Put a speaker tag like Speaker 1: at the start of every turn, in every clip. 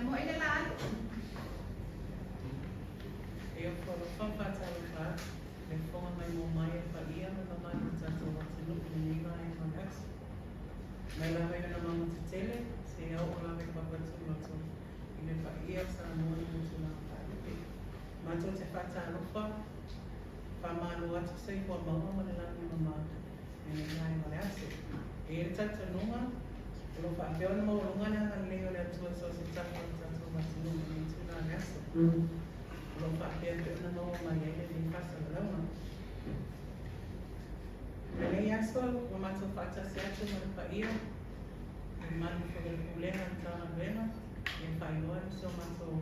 Speaker 1: Mo'i le lā alu.
Speaker 2: E ofo alofa ma faatalofa atu i le fofoga maimoa mai a le paia ma le mamalu o le tatou atunuu i lenei vaega o le aso. Mai lava i ona mauga tetele seia oo lava i papa tuloto i le paia o Samoa i ona tulaga faalupe. Matou te faatalofa, faamalo atu le soifua maua ma le lagi e mama i lenei vaega o le aso. E i ai le talitonuga o lo o faapea ona maualuga le agalelei o le Atua i so o se tafa o le tatou atunuu i lenei itula o le aso. O lo o faapea foi ona maua mai ai lenei faasalalauga. I lenei aso ua matou faatasi atu ma le paia, le mamalu foi o le Pulega a le Matagaluega e faailoa nisi o matou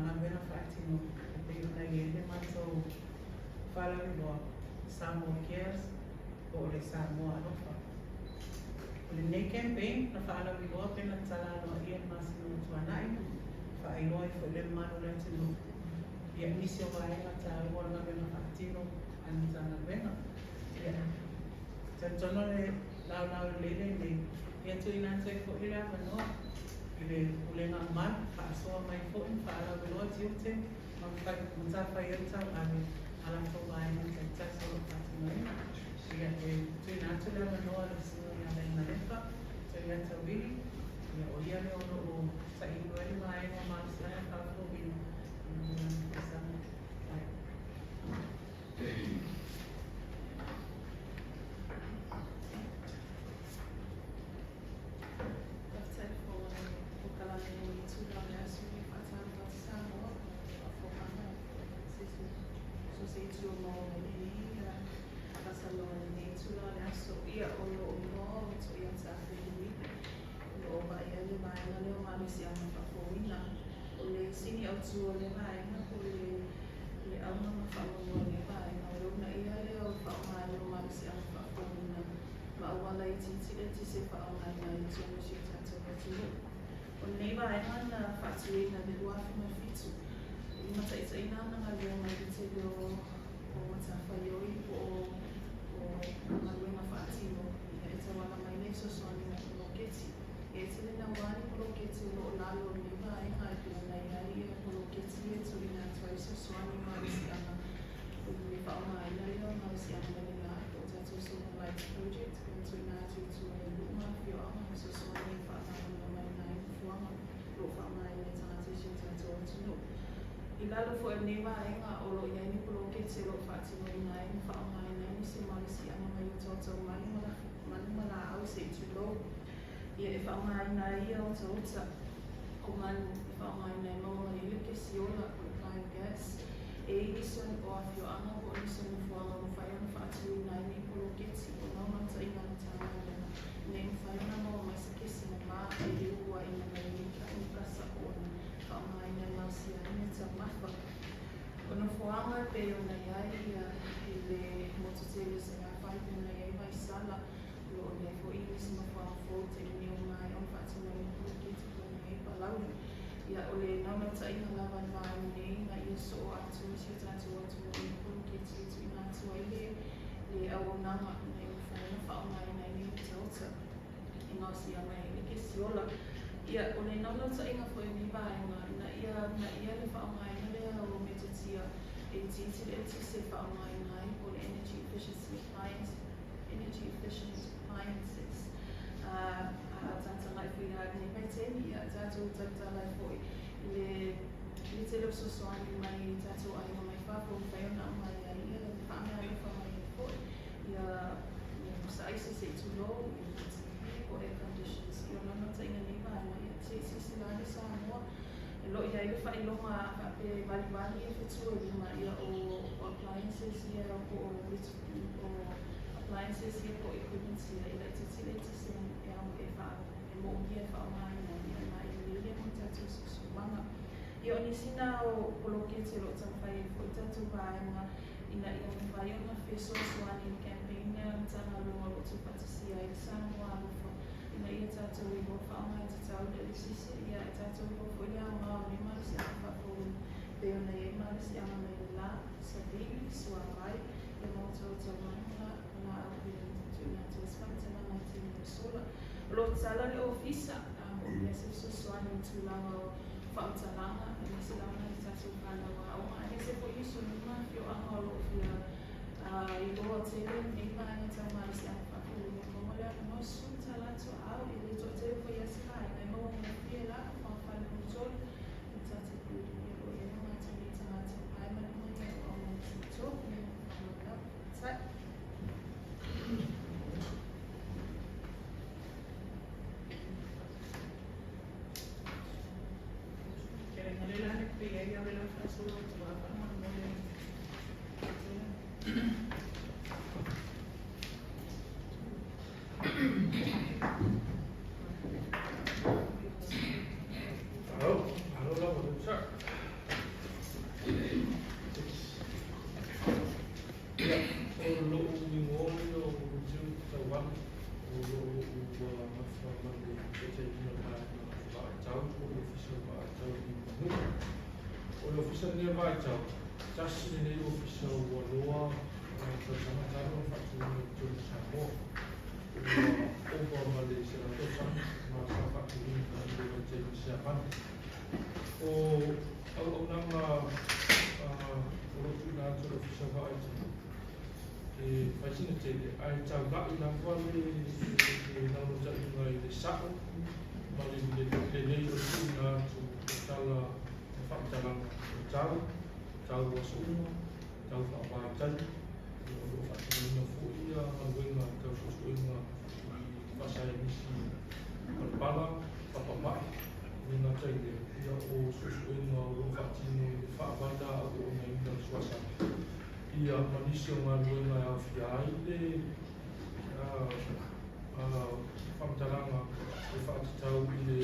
Speaker 2: galuega faatino e pei ona i ai le matou faalauiloa Samoa Cares po o le Samoa Alofa. O lenei campaign na faalauiloa pe na tatala aloaia i le masina ua tuanai, faailoa ai foi le mamalu o le atunuu ia nisi o vaega taua o le galuega faatino a le Matagaluega. Ia, talitonu o le laolao lelei lenei ia tuuina atu ai foi le avanoa i le Pulega mamalu faasoa mai foi ma faalauiloa tiute ma matafaioi tauave a latou vaega taitasi o lo o faatinoina. Ia, e tuuina atu le avanoa i le Susuga ia Leainalepa Toiata Willie, ia o ia lea o lo o tailo ai le vaega o malosiaga faafouina i lana tausaga.
Speaker 3: Faafetai Fofoga i le polokalame i lenei itula o le aso e faatalofa atu Samoa i le faafofogaaga so o se itu o maua mai lenei faatalanoaga i lenei itula o le aso. Ia, o lou igoa o Toiata Afe Luili, o lo o vaaia le vaega lea o malosiaga faafouina. O le sini autu o lea vaega po o le auga ma faamoemoe o lea vaega, o le uunaia lea o le faaaogaina o malosiaga faafouina ma auala itiiti eletise e faaaogaina ai i totonu o si o tatou atunuu. O lenei vaega na faatuina i le 2007 e limataitaiina ana galuega i le tele o matafaioi po o galuega faatino e tauala mai le fesoasoani mai poloketi. E tele naua ni poloketi o lo o lalo o lenei vaega e pei ona i ai poloketi ia e tuuina atu ai fesoasoani malosiaga o le faaaogaina lea o malosiaga mai le la po o tatou Solar Lights Project e tuuina atu i tua i nuu ma afioaga e fesoasoani e faamalamalamaina ai nofoaga o lo o faaaogaina e tagata i si o tatou atunuu. I lalo foi o lenei vaega o lo o i ai ni poloketi o lo o faatinoina ai ma faaaogaina ai nisi o malosiaga mai otaota o manu ma manu ma laau se i tulou. Ia e faaaogaina ai ia otaota o manu e faaaogaina e maua mai ai le kesi ola po o le biogas. E i ai nisi o afioaga po o nisi o nofoaga ua mafai ona faatuina ai nei poloketi o naunautaiga a le Matagaluega ina ia mafai ona maua mai se kesi mama e le uluaina mai ai ni kasa o ona faaaogaina e maosia ai mea taumafa. O nofoaga e pei ona i ai i le motu tele o Salafai pei ona i ai Vaisala, o lo o i ai foi nisi nofoaga fou i taimi nei ua maea ona faatinoina poloketi pei ona i ai Palauli. Ia, o le naunautaiga lava i le vaega nei ina ia soo atoa si o tatou atunuu i le poloketi e tuuina atu ai le auaunaga ina ia mafai ona faaaogaina ai nei otaota e gaosia mai ai le kesi ola. Ia, o le naunautaiga foi o lenei vaega ina ia uunaia le faaaogaina lea o metotia e itiiti le eletise e faaaogaina ai po o le energy efficiency appliance, energy efficient appliances. A tagatagai foi la i lenei vaitaimi, ia tatou tautala ai foi i le le tele o fesoasoani mai tatou aiga mai fafo ua mafai ona aumai ai ia faameaalofa mai ai foi ia pusa aisa se i tulou, ia TV po o air conditions. Ia o le naunautaiga o lenei vaega, ia se i silasila ane Samoa, o lo o i ai le faailoga a faapea e valivali ia fetu e lima, ia o appliances ia po o appliances ia po o equipments ia e laitiiti le eletise e ao e faa e moomia e faaaogaina ai, ia ma e lelei lea mo le tatou siosiomaga. Ia o nisi na o poloketi o lo o taumafai ai foi tatou vaega ina ia mafai ona fesoasoani i le campaign lea a le Matagaluega o lo o tuufaatasia ai le Samoa Alofa ina ia tatou iloa faaaoga tatau le eletise, ia e tatou iloa foi le aoga o nei malosiaga faafouina pei ona i ai malosiaga mai le la, savili, suavai, ia ma otaota manu ma laau pei ona tuuina atu ai se faamatalaga i le taimi ua sola. O lo o tatala le ofisa. manaomia se fesoasoani i tulaga o faamatalaga, aemaise lava nai a tatou fanau aoga, aemaise foi uso ma afioaga o lo o fia iloa tele lenei vaega tau malosiaga faafualogo. Maua le avanoa, Susu Talatuaau, e le toatele foi lava se vaega e maua gofie la fogafale 3 le tatou building o lo o i ai lo matou nei tagata pae ma luma i aoaoga o tatou. Ia, ma le faaaloalo lava. Faafetai.
Speaker 1: Malo, malo lava le onosai. Ia, o lo'u igoa ia o Matthew Tauala, o lo o ua nafa ma le taitaiina o le vaega vaaitau po o le Ofisa o le Vaaitau i Manua. O le Ofisa lenei o le Vaaitau, tasi lenei Ofisa ua loa tausaga talu ona faatuina i totonu o Samoa. Ua ova ma le 100 tausaga ma sa faatuina i le vaitaimi o Siamani. O auaunaga o lo o tuuina atu e le Ofisa o Vaaitau, e fai sina tele, ae taula'i lava le naunautaiga i le sa'o ma le lelei o le tuuina atu o tala ma faamatalaga o tau, tau o aso uma, tau faavaitaimi. O lo o faatinoina foi galuega tau suesuega i faasaienisi palapala, papama'i, e le gata i lea, ia o suesuega o lo o faatino i le faavailaau onaina o le suasami, ia ma nisi o galuega e aofia ai le faamatalaga e faatatau i le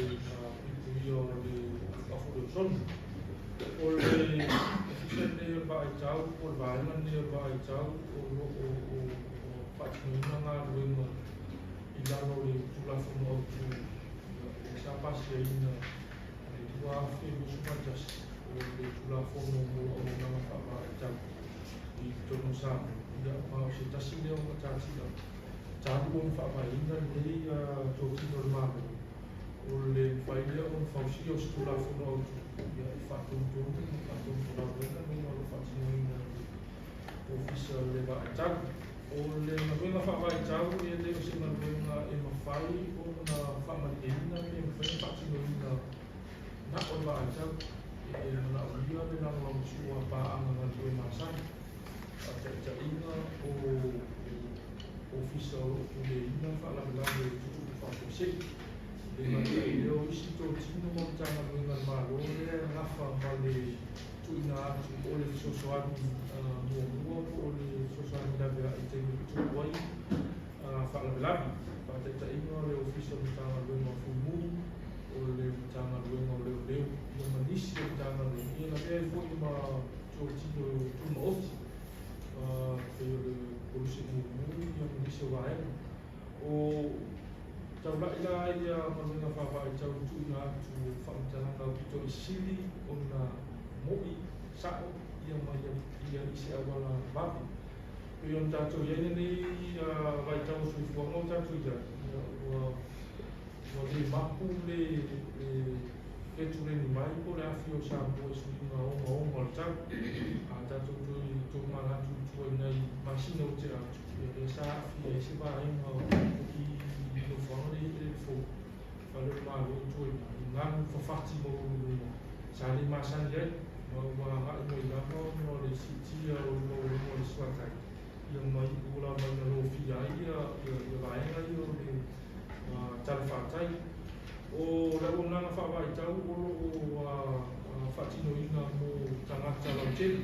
Speaker 1: puipuia o le afu o le osone. O le Ofisa lenei o le Vaaitau po o le vaega lenei o le Vaaitau o lo o faatinoina galuega i lalo o le Tulafono Autu sa pasiaina i le 2021, o le Tulafono mo Auaunaga Faavaaitau i totonu o Samoa. Ia, ma o se tasi lea o matatia talu ona faavaeina lenei totino o le Malo, o le mafai lea ona fausia o se Tulafono Autu ia e faatonutonu ma faatonufolau ai galuega o lo o faatinoina e le Ofisa o le Vaaitau. O le galuega faavaitau e le o se galuega e mafai ona faamalieina pe mafai ona faatinoina na o le vaaitau. E manaomia le lagolagosua a paaga galulue masani, faataitaiga o Ofisa o lo o puleaina faalavelave tutupu faafuasei. E le gata i lea o isi totino ma Matagaluega a le Malo lea e nafa ma le tuuina atu o le fesoasoani muamua po o le fesoasoani laveai i taimi e tutupu ai faalavelave. Faataitaiga o le Ofisa o le Matagaluega o Fuimu, o le Matagaluega o Leoleo, ia ma nisi o Matagaluega, ia lavea ai foi ma totino tumaoti, pei o le Polisi Mumu, ia ma nisi o vaega. O taula'i la ia galuega faavaaitau i tuuina atu o faamatalaga aupito i sili ona mo'i, sa'o, ia ma ia i se auala vave. Pei ona tatou i ai lenei vaitau o soifuaga ua tatou i ai, ia ua le mapu le fetuleni mai po o le aafia o Samoa i suiga ogaoga o le tau. A tatou toe tomanatu i tua i nai masina ua tea atu, ia lea sa aafia ai se vaega o i nofoaga lea i eleele fou, fale o le Malo i tua i ina, i galu fafati maualuluga sa le masani ai, ma ua agai mai lava ona o le siitia o le maualuga o le suatai, ia ma iu lava ina lofia ai ia vaega ia o le talafatai. O le auaunaga faavaitau o lo o faatinoina mo tagata lautele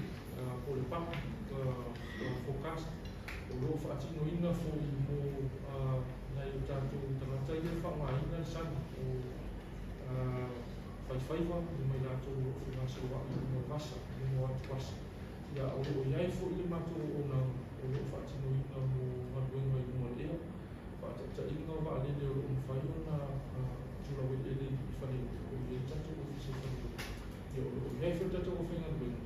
Speaker 1: po o le public forecast, o lo o faatinoina foi mo nai o tatou tagata ia e faaaogaina le sami o faifaiva ma i latou o lo o fegasoloai i luga o vasa, i luga o atuvasa. Ia, o lo o i ai foi le matou auaunaga o lo o faatinoina mo galuega i luga o le ea, faataitaiga o vaalele o lo o mafai ona tulaueleele i Faleolo, o i ai le tatou ofisa i Faleolo. Ia, o lo o i ai foi le tatou aufaigaluega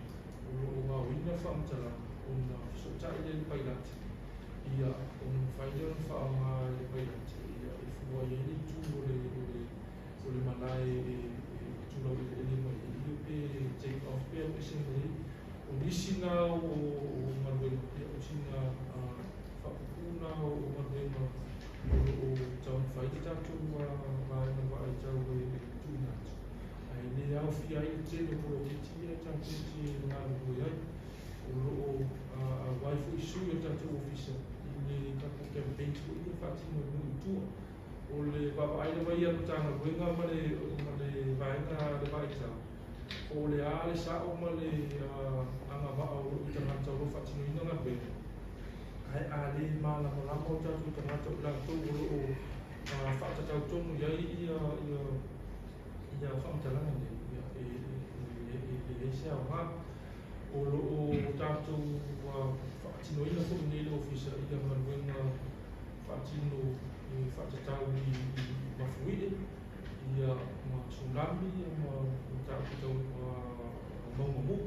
Speaker 1: o lo o gaoina le faamatalaga ona fesootai lea i le pailate, ia, ona mafai lea ona faaaoga e le pailate ia e fua i ai le itu o le o le malae e tulau eleele mai ai, ia pe take off pe alu ese mai ai. O nisi na o galuega, ia o sina faapuupuu na o galuega o lo o taumafai le tatou vaega vaaitau e tuuina atu, ae le aofia ai le tele o poloketi ia tatou te galulue ai. O lo o auai foi sui o le tatou ofisa i le tatou campaigns foi ia faatino i nuu i tua. O le vaavaai lava ia a le Matagaluega ma le vaega a le vaaitau, po o le a le sao ma le agavaa o lo o i tagata o lo o faatinoina galuega, ae a le malamalama o tatou tagata o i latou o lo o faatatau tonu i ai ia faamatalaga nei, ia e leai se aoga. O lo o tatou faatinoina foi nei le ofisa ia galuega faatino e faatatau i mafuie ia ma tsunami ia ma mataupu tau mauga muu.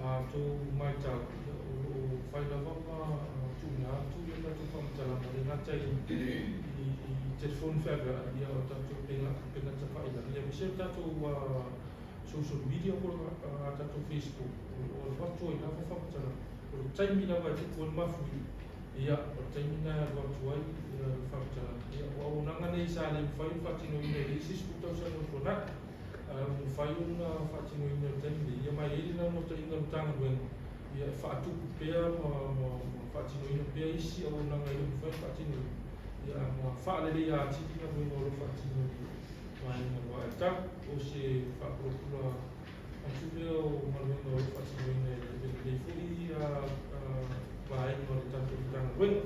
Speaker 1: A outou matau, ia, o lo o fai lava ma tuuina atu ia tatou faamatalaga, e le gata i telefoni feaveai, ia o tatou upega tafailagi, aemaise o tatou social media po o tatou Facebook, o lo o alu atu ai lava faamatalaga. O le taimi lava e tupu ai le mafuie, ia, o le taimi lena e alu atu ai le faamatalaga. Ia, o auaunaga nei sa le mafai ona faatinoina i le isi 10 tausaga ua tuanai, ae ua mafai ona faatinoina i le taimi nei. Ia, ma e i ai le naunautaiga o le Matagaluega, ia, e faatupu pea ma faatinoina pea isi auaunaga e le mafai ona faatinoina, ia, ma faaleleia atili galuega o lo o faatino e le vaega o vaaitau. O se faapulapula atu lea o galuega o lo o faatinoina e lenei foi vaega o le tatou Matagaluega.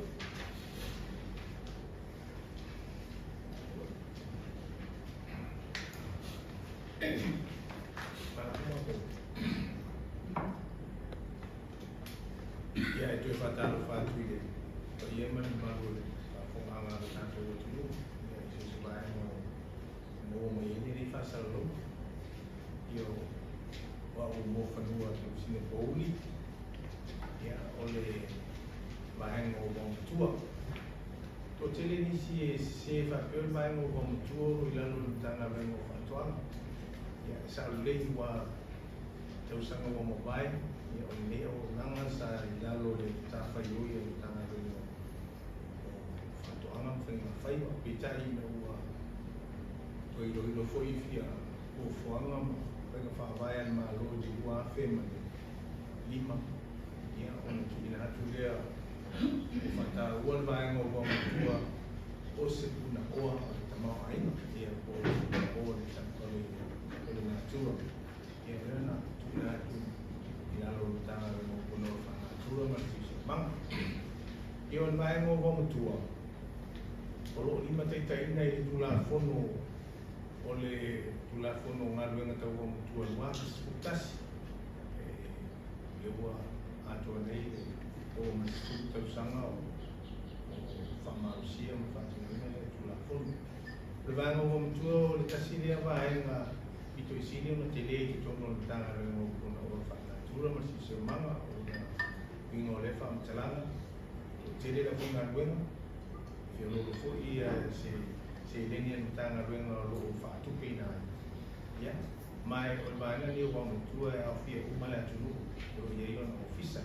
Speaker 4: Ia, e toe faatalofa atu i le paia ma le mamalu o le faafofogaaga a lo tatou atunuu, ia, i so o se vaega o maua mai ai lenei faasalalauga. Ia, o au o Moafanua Teusina Pouli, ia, o le vaega o Vaomatua. Toatele nisi e sese faapea o le vaega o Vaomatua o lo o i lalo o le Matagaluega o Faatoaga. Ia, e sao lelei ua tausaga ua mavae, ia, o lenei auaunaga sa i lalo o le matafaioi a le Matagaluega o Faatoaga ma Faiga Faiva. Peitai ina ua toe iloilo foi fia fuafuaga ma faiga faavae a le Malo i le 2005, ia, ona tuuina atu lea ua faataua le vaega o Vaomatua o se punaoa o le tamaoaiga, ia, po o le punaoa o le natura. Ia, o lea na tuuina atu i lalo o le Matagaluega o Punaoa Faanatura ma le Siosiomaga. Ia, o le vaega o Vaomatua o lo o limataitaiina i le Tulafono o le Tulafono o Galuega Tau Vaomatua 2011, lea ua atoa nei le 60 tausaga o faamalosia ma faatinoina lea Tulafono. O le vaega o Vaomatua o le tasi lea vaega pito i sili ona tele i totonu o le Matagaluega o Punaoa Faanatura ma le Siosiomaga. O lona uiga o lea faamatalaga, toatele le aufaigaluega, e feoloolo foi se seleni a le Matagaluega o lo o faatupeina ai. Ia, ma o le vaega lenei o Vaomatua e aofia uma le atunuu o lo o i ai lona ofisa.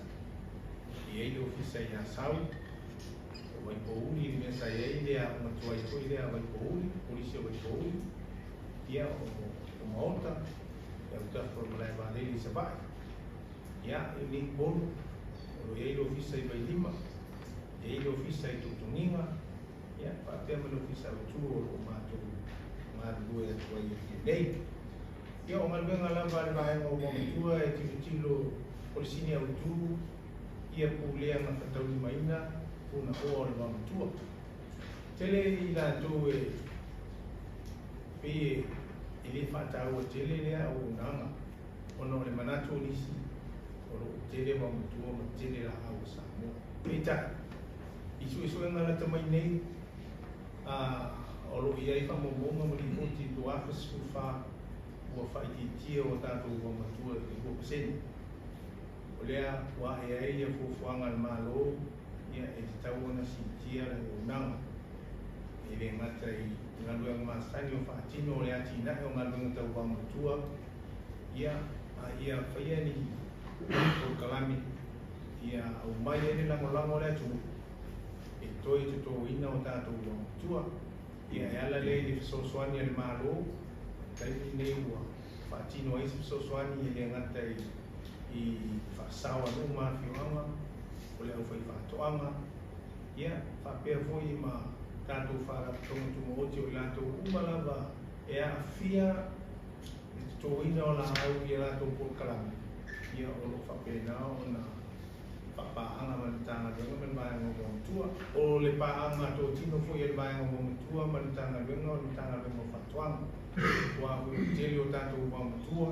Speaker 4: E i ai le ofisa i Asau, o Vaipouli, i le mea sa i ai le aoga tuai foi lea a Vaipouli, polisi o Vaipouli, ia, o Maota, i autafa o le malae vaalele i Savaii. Ia, i lenei Upolu, o lo o i ai le ofisa i Vailima, e i ai le ofisa i Togitogiga, ia, faapea ma le ofisa autu o lo o matou galulue atu ai i lenei. Ia, o galuega lava a le vaega o Vaomatua e tilotilo o le sini autu ia pulea gafataulimaina punaoa o le Vaomatua. Tele i latou e pei e le faataua tele lea auaunaga ona o le manatu o nisi o lo o tele Vaomatua ma tele laau a Samoa. Peitai, i suesuega lata mai nei, o lo o i ai faamaumauga ma lipoti i le 2014 ua faaitiitia ua tatou vaomatua i le 2%. O lea ua ae ai ia fuafuaga a le Malo, ia, e tatau ona siitia le auaunaga. E le gata i galuega masani o faatino o le atinae o galuega tau vaomatua, ia, a ia faia ni polokalame ia aumai ai le lagolago a le atunuu e toe totoina o tatou vaomatua. Ia e ala lea i le fesoasoani a le Malo, taimi lenei ua faatino ai se fesoasoani e le gata i faasao a nuu ma afioaga, o le aufaifaatoaga, ia faapea foi ma tatou faalapotopotoga tumaoti o i latou uma lava e aafia le totoina o laau i a latou polokalame, ia o lo o faapena ona faapaaga ma le Matagaluega ma le Vaega o Vaomatua. O le paaga totino foi a le Vaega o Vaomatua ma le Matagaluega o le Matagaluega o Faatoaga, aua foi o le tele o tatou vaomatua,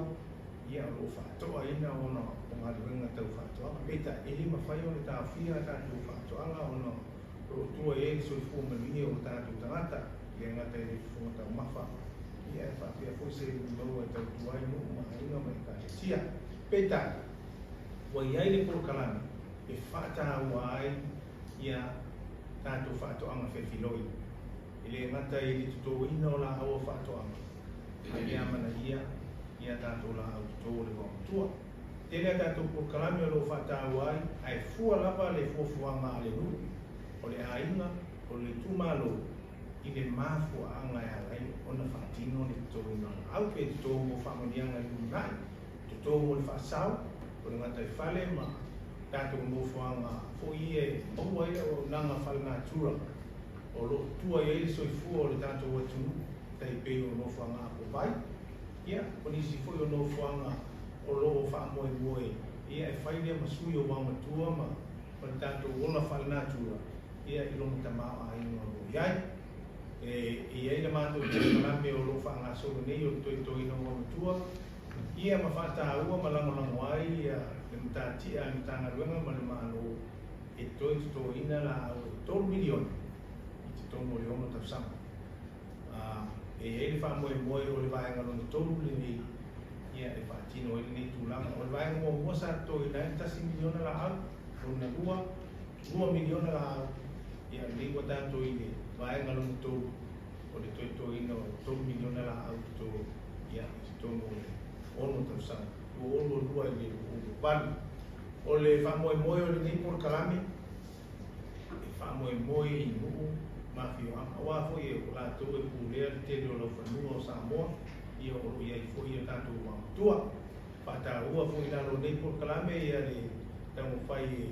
Speaker 4: ia o lo o faatoaina ona o galuega tau faatoaga. Peitai, e le mafai ona taofia a tatou faatoaga ona o lo o tua i ai le soifua manuia o tatou tagata, e le gata i le fofoga taumafa, ia e faapea foi se maua e tautua ai nuu ma aiga ma ekalesia. Peitai, ua i ai le polokalame e faataua ai ia tatou faatoaga fefiloina. E le gata i le totoina o laau o faatoaga, a ia amanaia ia tatou laau toto o le vaomatua. Tele a tatou polokalame o lo o faataua ai, ae fua lava le fuafuaga a le nuu, o le aiga, o le itumalo, i le mafuaaga e ala ai ona faatino le totoina o laau, pe toto mo faamanuiaga i le lumanai, toto mo le faasao, o le gataifale ma tatou nofoaga foi ia e maua ai le auaunaga faale-natura o lo o tua i ai le soifua o le tatou atunuu, tai pei o nofoaga apovai, ia, o nisi foi o nofoaga o lo o faamoemoe, ia, e fai lea ma sui o vaomatua ma le tatou ola faale-natura, ia, i lona tamaoaiga o lo o i ai. E i ai le matou polokalame o lo o faagasolo nei o le toetoina o vaomatua, ia ma faataua ma lagolago ai ia le matatia a le Matagaluega ma le Malo e toe totoina laau e 3 miliona i totonu o le 6 tausaga. E i ai le faamoemoe o le vaega lona 3 lenei ia e faatino ai lenei tulaga. O le vaega muamua sa totoina ai le 1 miliona laau, lona 2, 2 miliona laau, ia lenei ua tatou i le vaega lona 3 o le toetoina o 3 miliona laau toto ia i totonu o le 6 tausaga, 2022 i le 2028. O le faamoemoe o lenei polokalame, e faamoemoe i nuu ma afioaga, aua foi e o latou e pulea le tele o laufanua o Samoa, ia o lo o i ai foi o tatou vaomatua. Faataua foi i lalo o nei polokalame ia le taumafai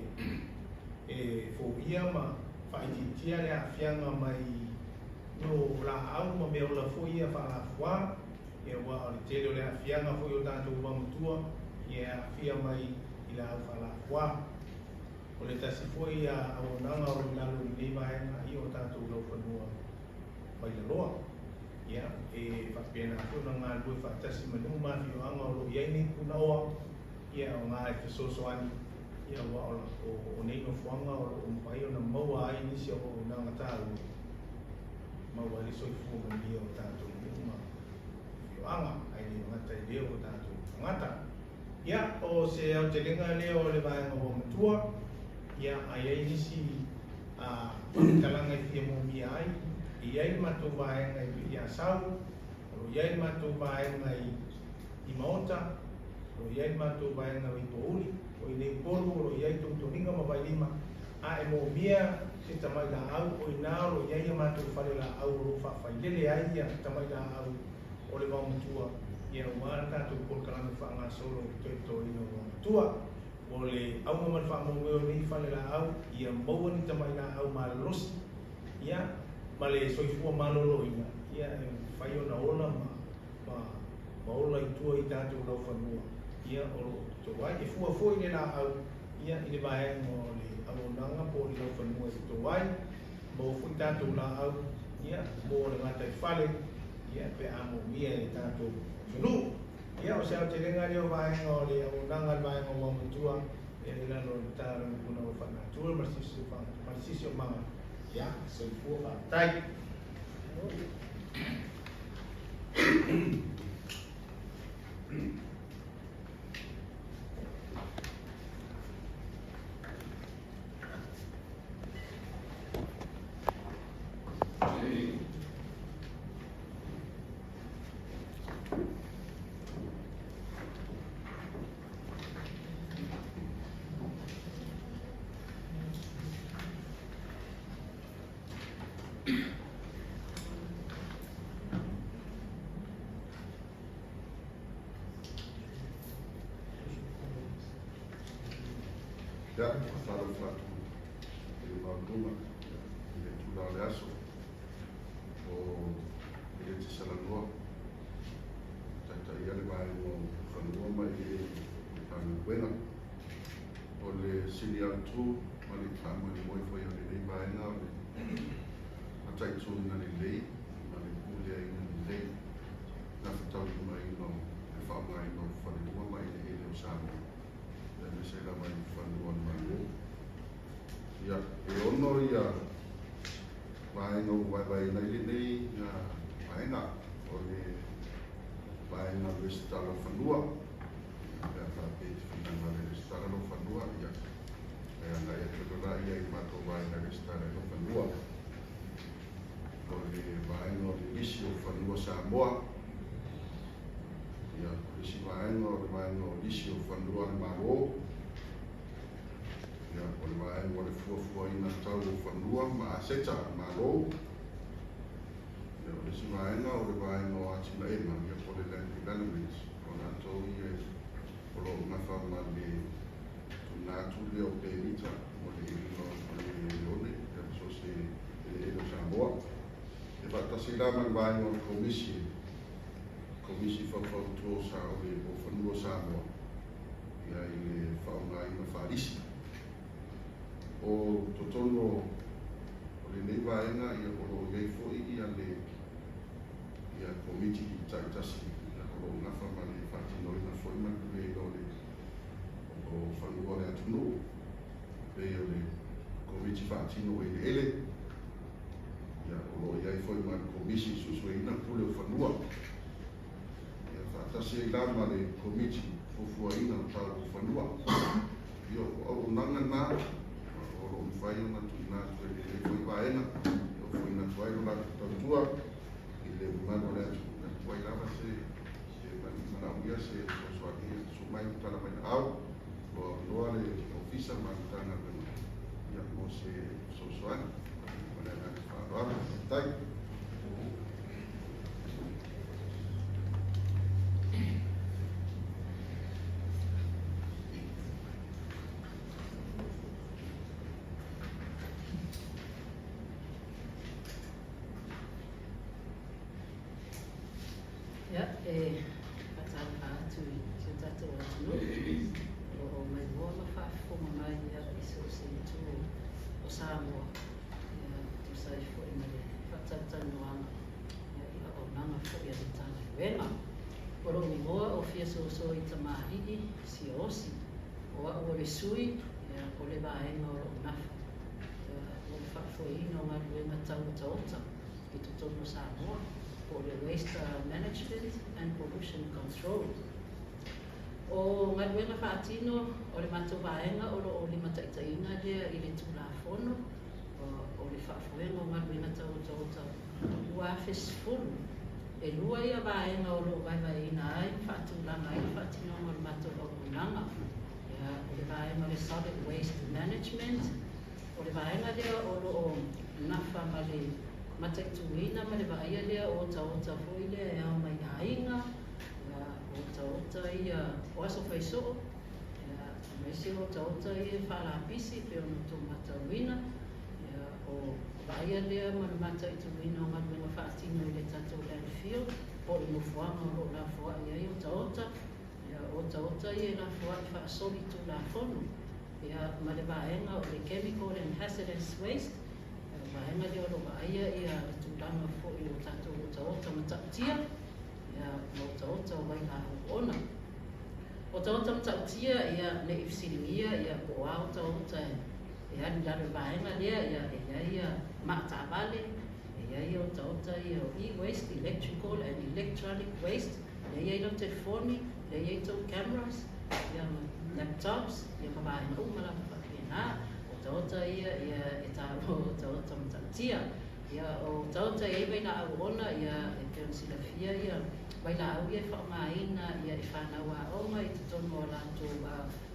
Speaker 4: e foia ma faaitiitia le aafiaga mai no laau ma mea ola foi ia faalafuā, ia aua o le tele o le aafiaga foi o tatou vaomatua, ia e aafia mai i laau faalafuā. O le tasi foi ia auaunaga o lo o i lalo o lenei vaega ia o tatou laufanua mailaloa. Ia, e faapena foi ona galulue faatasi ma nuu ma afioaga o lo o i ai nei punaoa, ia e aoga e fesoasoani, ia aua o nei nofoaga o lo o mafai ona maua ai nisi o auaunaga taua, maua ai le soifua manuia o tatou nuu ma afioaga, ae le gata i lea o tatou tagata. Ia, o se aotelega lea o le vaega vaomatua, ia, a i ai nisi faamatalaga e fia moomia ai, e i ai le matou vaega i Asau, o lo o i ai le matou vaega i Maota, o lo o i ai le matou vaega i Pouli, o i nei Upolu, o lo o i ai Togitogiga ma Vailima, a e moomia se tamai laau, o i ina o lo o i ai a matou fale laau o lo o faafailele ai ia tamai laau o le vaomatua, ia aua le tatou polokalame faagasolo o le toetoina o vaomatua. O le auga ma le faamoemoe o nei fale laau, ia maua ni tamai laau malolosi, ia, ma le soifua maloloina, ia e mafai ona ola ma ola i tua i tatou laufanua, ia o lo o toto ai. E fua foi le laau, ia, i le vaega o le auaunaga po o le laufanua e toto ai, maua foi tatou laau, ia, mo le gataifale, ia, pe a moomia e le tatou atunuu. Ia, o se aotelega lea o vaega o le auaunaga a le vaega o vaomatua, ia i lalo o le Matagaluega o Punaoa Faalenatura ma le Siosiomaga, ia, soifua faafetai.
Speaker 5: Ia, faatalofa atu i le maualuga i le itula o le aso o e te salanoa taitaia le vaega o fanua ma eleele o le Matagaluega. O le sini autu ma le faamoemoe foi o lenei vaega o le mataituina lelei ma le puleaina lelei gafataulimaina o le faaaogaina o fanua ma eleele o Samoa, aemaise lava i fanua o le Malo. Ia, e 6 ia vaega ua vaevaeina ai lenei vaega. O le vaega o le resitala o fanua, pe a faapea e te finagalo e resitala lou fanua, ia, e agai atu loa laia i le matou vaega e resitala ai lou fanua. O le vaega o le lisi o fanua Samoa, ia, o le isi vaega o le vaega o lisi o fanua a le Malo, ia, o le vaega o le fuafuaina tau o fanua ma aseta a le Malo, ia, o le isi vaega o le vaega o atinaega, ia, po o le land development, o latou ia o lo o nafa ma le tuuina atu lea o pemita mo le iliga o le one, ia, so se eleele o Samoa. E faatasi la ma le vaega o le komisi faufautua o sa o le o fanua Samoa, ia, i le faaaogaina faalisi. O totonu o lenei vaega, ia, o lo o i ai foi ia le ia komiti taitasi, ia, o lo o nafa ma le faatinoina foi ma le puleaina o le o fanua o le atunuu, pei o le komiti faatino o eleele, ia, o lo o i ai foi ma le komisi suesueina pule o fanua, ia, faatasi ai la ma le komiti fuafuaina o tau o fanua. Ia, o auaunaga na o lo o mafai ona tuuina atu e lenei foi vaega, e ofoina atu ai lo latou tautua i le mamalu o le atunuu. E atu ai lava se manaomia se fesoasoani, susu mai ma tala mai aao, o avanoa le ofisa ma le Matagaluega, ia, mo se fesoasoani. Ma le agaga faaaloalo. Faafetai.
Speaker 6: Ia, e faatalofa atu i si o tatou atunuu o lo o maimoa ma faafofoga mai ia i so o se itu o Samoa, ia, tusa ai foi ma le faatalatalanoaga ia i auaunaga foi a le Matagaluega. O lou igoa o Fiasoaso i Tamalii Siaosi, o au o le sui ia, o le vaega o loo nafa ia, mo le faafoeina o galuega tau otaota i totonu o Samoa, po o le Waste Management and Pollution Control. O galuega faatino o le matou vaega o lo o limataitaiina lea i le Tulafono o le Faafoega o Galuega Tau Otaota 2010. E lua ia vaega o lo o vaevaeina ai ma faatulaga ai le faatinoga o le matou auaunaga. Ia, o le vaega o le Solid Waste Management, o le vaega lea o lo o nafa ma le mataituina ma le vaaia lea o otaota foi lea e ao mai aiga, ia, o otaota ia o aso faisoo, ia, aemaise o otaota ia e faalapisi pei ona outou matauina, ia, o vaaia lea ma le mataituina o galuega faatino i le tatou landfill, po o le nofoaga o lo o lafoai ai otaota, ia, o otaota ia e lafoai faasolitulafono, ia, ma le vaega o le chemical and hazardous waste, ia, o vaega lea o lo o vaaia ia le tulaga foi o tatou otaota matautia, ia, ma otaota o vailaau ona. Otaota matautia, ia, ne i fesiligia, ia, po o a otaota e alu i lalo i le vaega lea, ia, e i ai ia maataavale, e i ai otaota ia o e-waste, electrical and electronic waste, lea e i ai lau telefoni, lea e i ai tou cameras, ia, ma laptops, ia, ma vaega uma lava faapena. Otaota ia, ia, e taua o otaota matautia. Ia, o otaota e i ai vailaau ona, ia, e pei ona silafia ia vailaau ia e faaaogaina ia i fanau aoga i totonu o a latou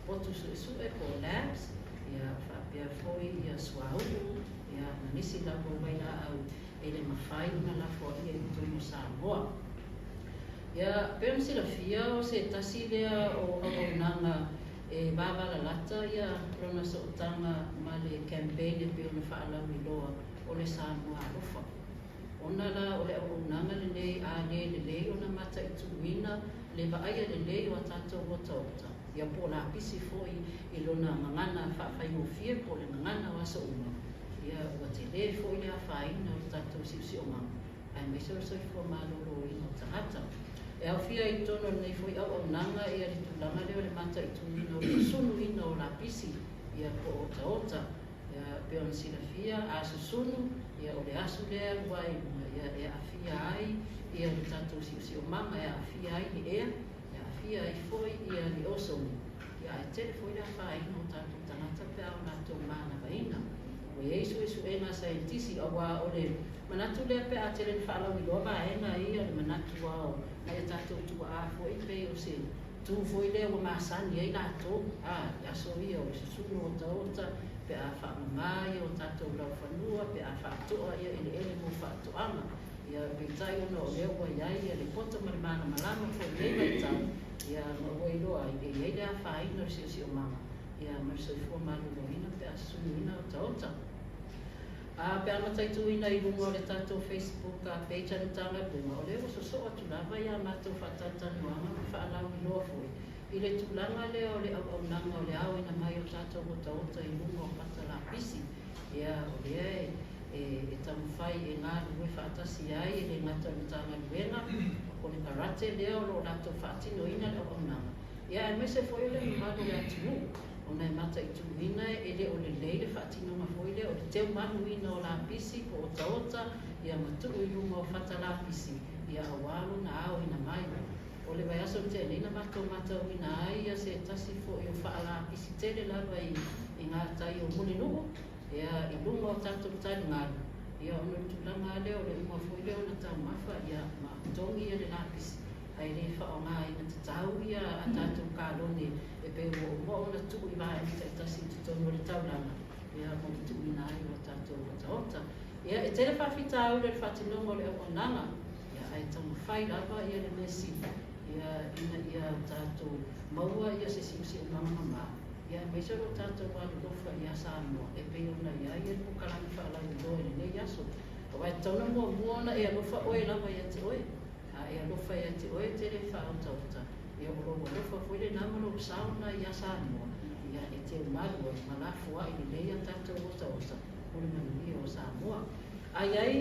Speaker 6: potu suesue po o labs, ia, faapea foi ia suauu, ia, ma nisi lava o vailaau e le mafai ona lafoaia i totonu o Samoa. Ia, pei ona silafia o se tasi lea o auaunaga E vavalalata ia lona sootaga ma le campaign e pei ona faalauiloa o le Samoa Alofa. Ona la o le auaunaga lenei a lē lelei ona mataituina le vaaia lelei o a tatou otaota, ia po o lapisi foi i lona gagana faafaigofie po o le gagana o aso uma, ia ua telē foi le afaina o le tatou siosiomaga aemaise o le soifua maloloina o tagata. E aofia i totonu o lenei foi auaunaga ia le tulaga lea o le mataituina o le susunuina o lapisi ia po o otaota. Ia pei ona silafia, a susunu, ia o le asu lea e alu ai i luga, ia e aafia ai ia le tatou siosiomaga, e aafia ai le ea, e aafia ai foi ia le ozone, ia ae tele foi le afaina o tatou tagata pe a o latou manavaina. Ua i ai suesuega a saienitisi, auā o le manatu lea pe a tele ina faalauiloa vaega ia, o le manatu lava o nai a tatou tuaa foi pei o se tu foi lea ua masani ai latou, a, i aso ia o le susunu otaota, pe a faamama ia o tatou laufanua, pe a faatoa ia eleele mo faatoaga. Ia, peitai ona o lea ua i ai ia le poto ma le malamalama foi i lenei vaitau, ia, ma ua iloa ai, e i ai le afaina o le siosiomaga, ia, ma le soifua maloloina pe a susunuina otaota. A, pe a mataituina i luga o le tatou Facebook page a le Matagaluega, o lea ua sosoo atu lava ia matou faatalatalanoaga ma faalauiloa foi i le tulaga lea o le auaunaga o le aoina mai o tatou otaota i luga o pata lapisi. Ia, o lea e, e, e taumafai e galulue faatasi ai, e le gata o le Matagaluega, o le karate lea o lo o latou faatinoina le auaunaga, ia aemaise foi o le mamalu o le atunuu, ona e mataituina e le o lelei le faatinoga foi lea o le teumaluina o lapisi po o otaota, ia ma tuu i luga o fata lapisi, ia auā lona aoina mai. O le vaiaso na tea nei na matou matauina ai ia se tasi foi o faalapisi tele lava i i gatai o Mulinuu, ia i luga o tatou taligalu, ia ona o le tulaga lava lea o le uma foi lea ona taumafa ia ma togi ia le lapisi, ae le faaaogaina tatau ia a tatou kalone e pei ua uma ona tuu i vaega taitasi i totonu o le taulaga, ia mo le tuuina ai o a tatou otaota. Ia e tele faafitauli o le faatinoga o le auaunaga, ia ae taumafai lava ia le mea sili, ia ina ia tatou maua ia se siusiumaga mama, ia aemaise o lo tatou alolofa ia Samoa e pei ona i ai ia le polokalame faalauiloa i lenei aso. Aua e tatau ona muamua ona e alofa oe lava ia te oe. A e alofa ia te oe e te le faaotaota, ia o lou alofa foi lena ma lou sao lena ia Samoa, ia e teumalu ai ma lafoai lelei a tatou otaota mo le manuia o Samoa. A i ai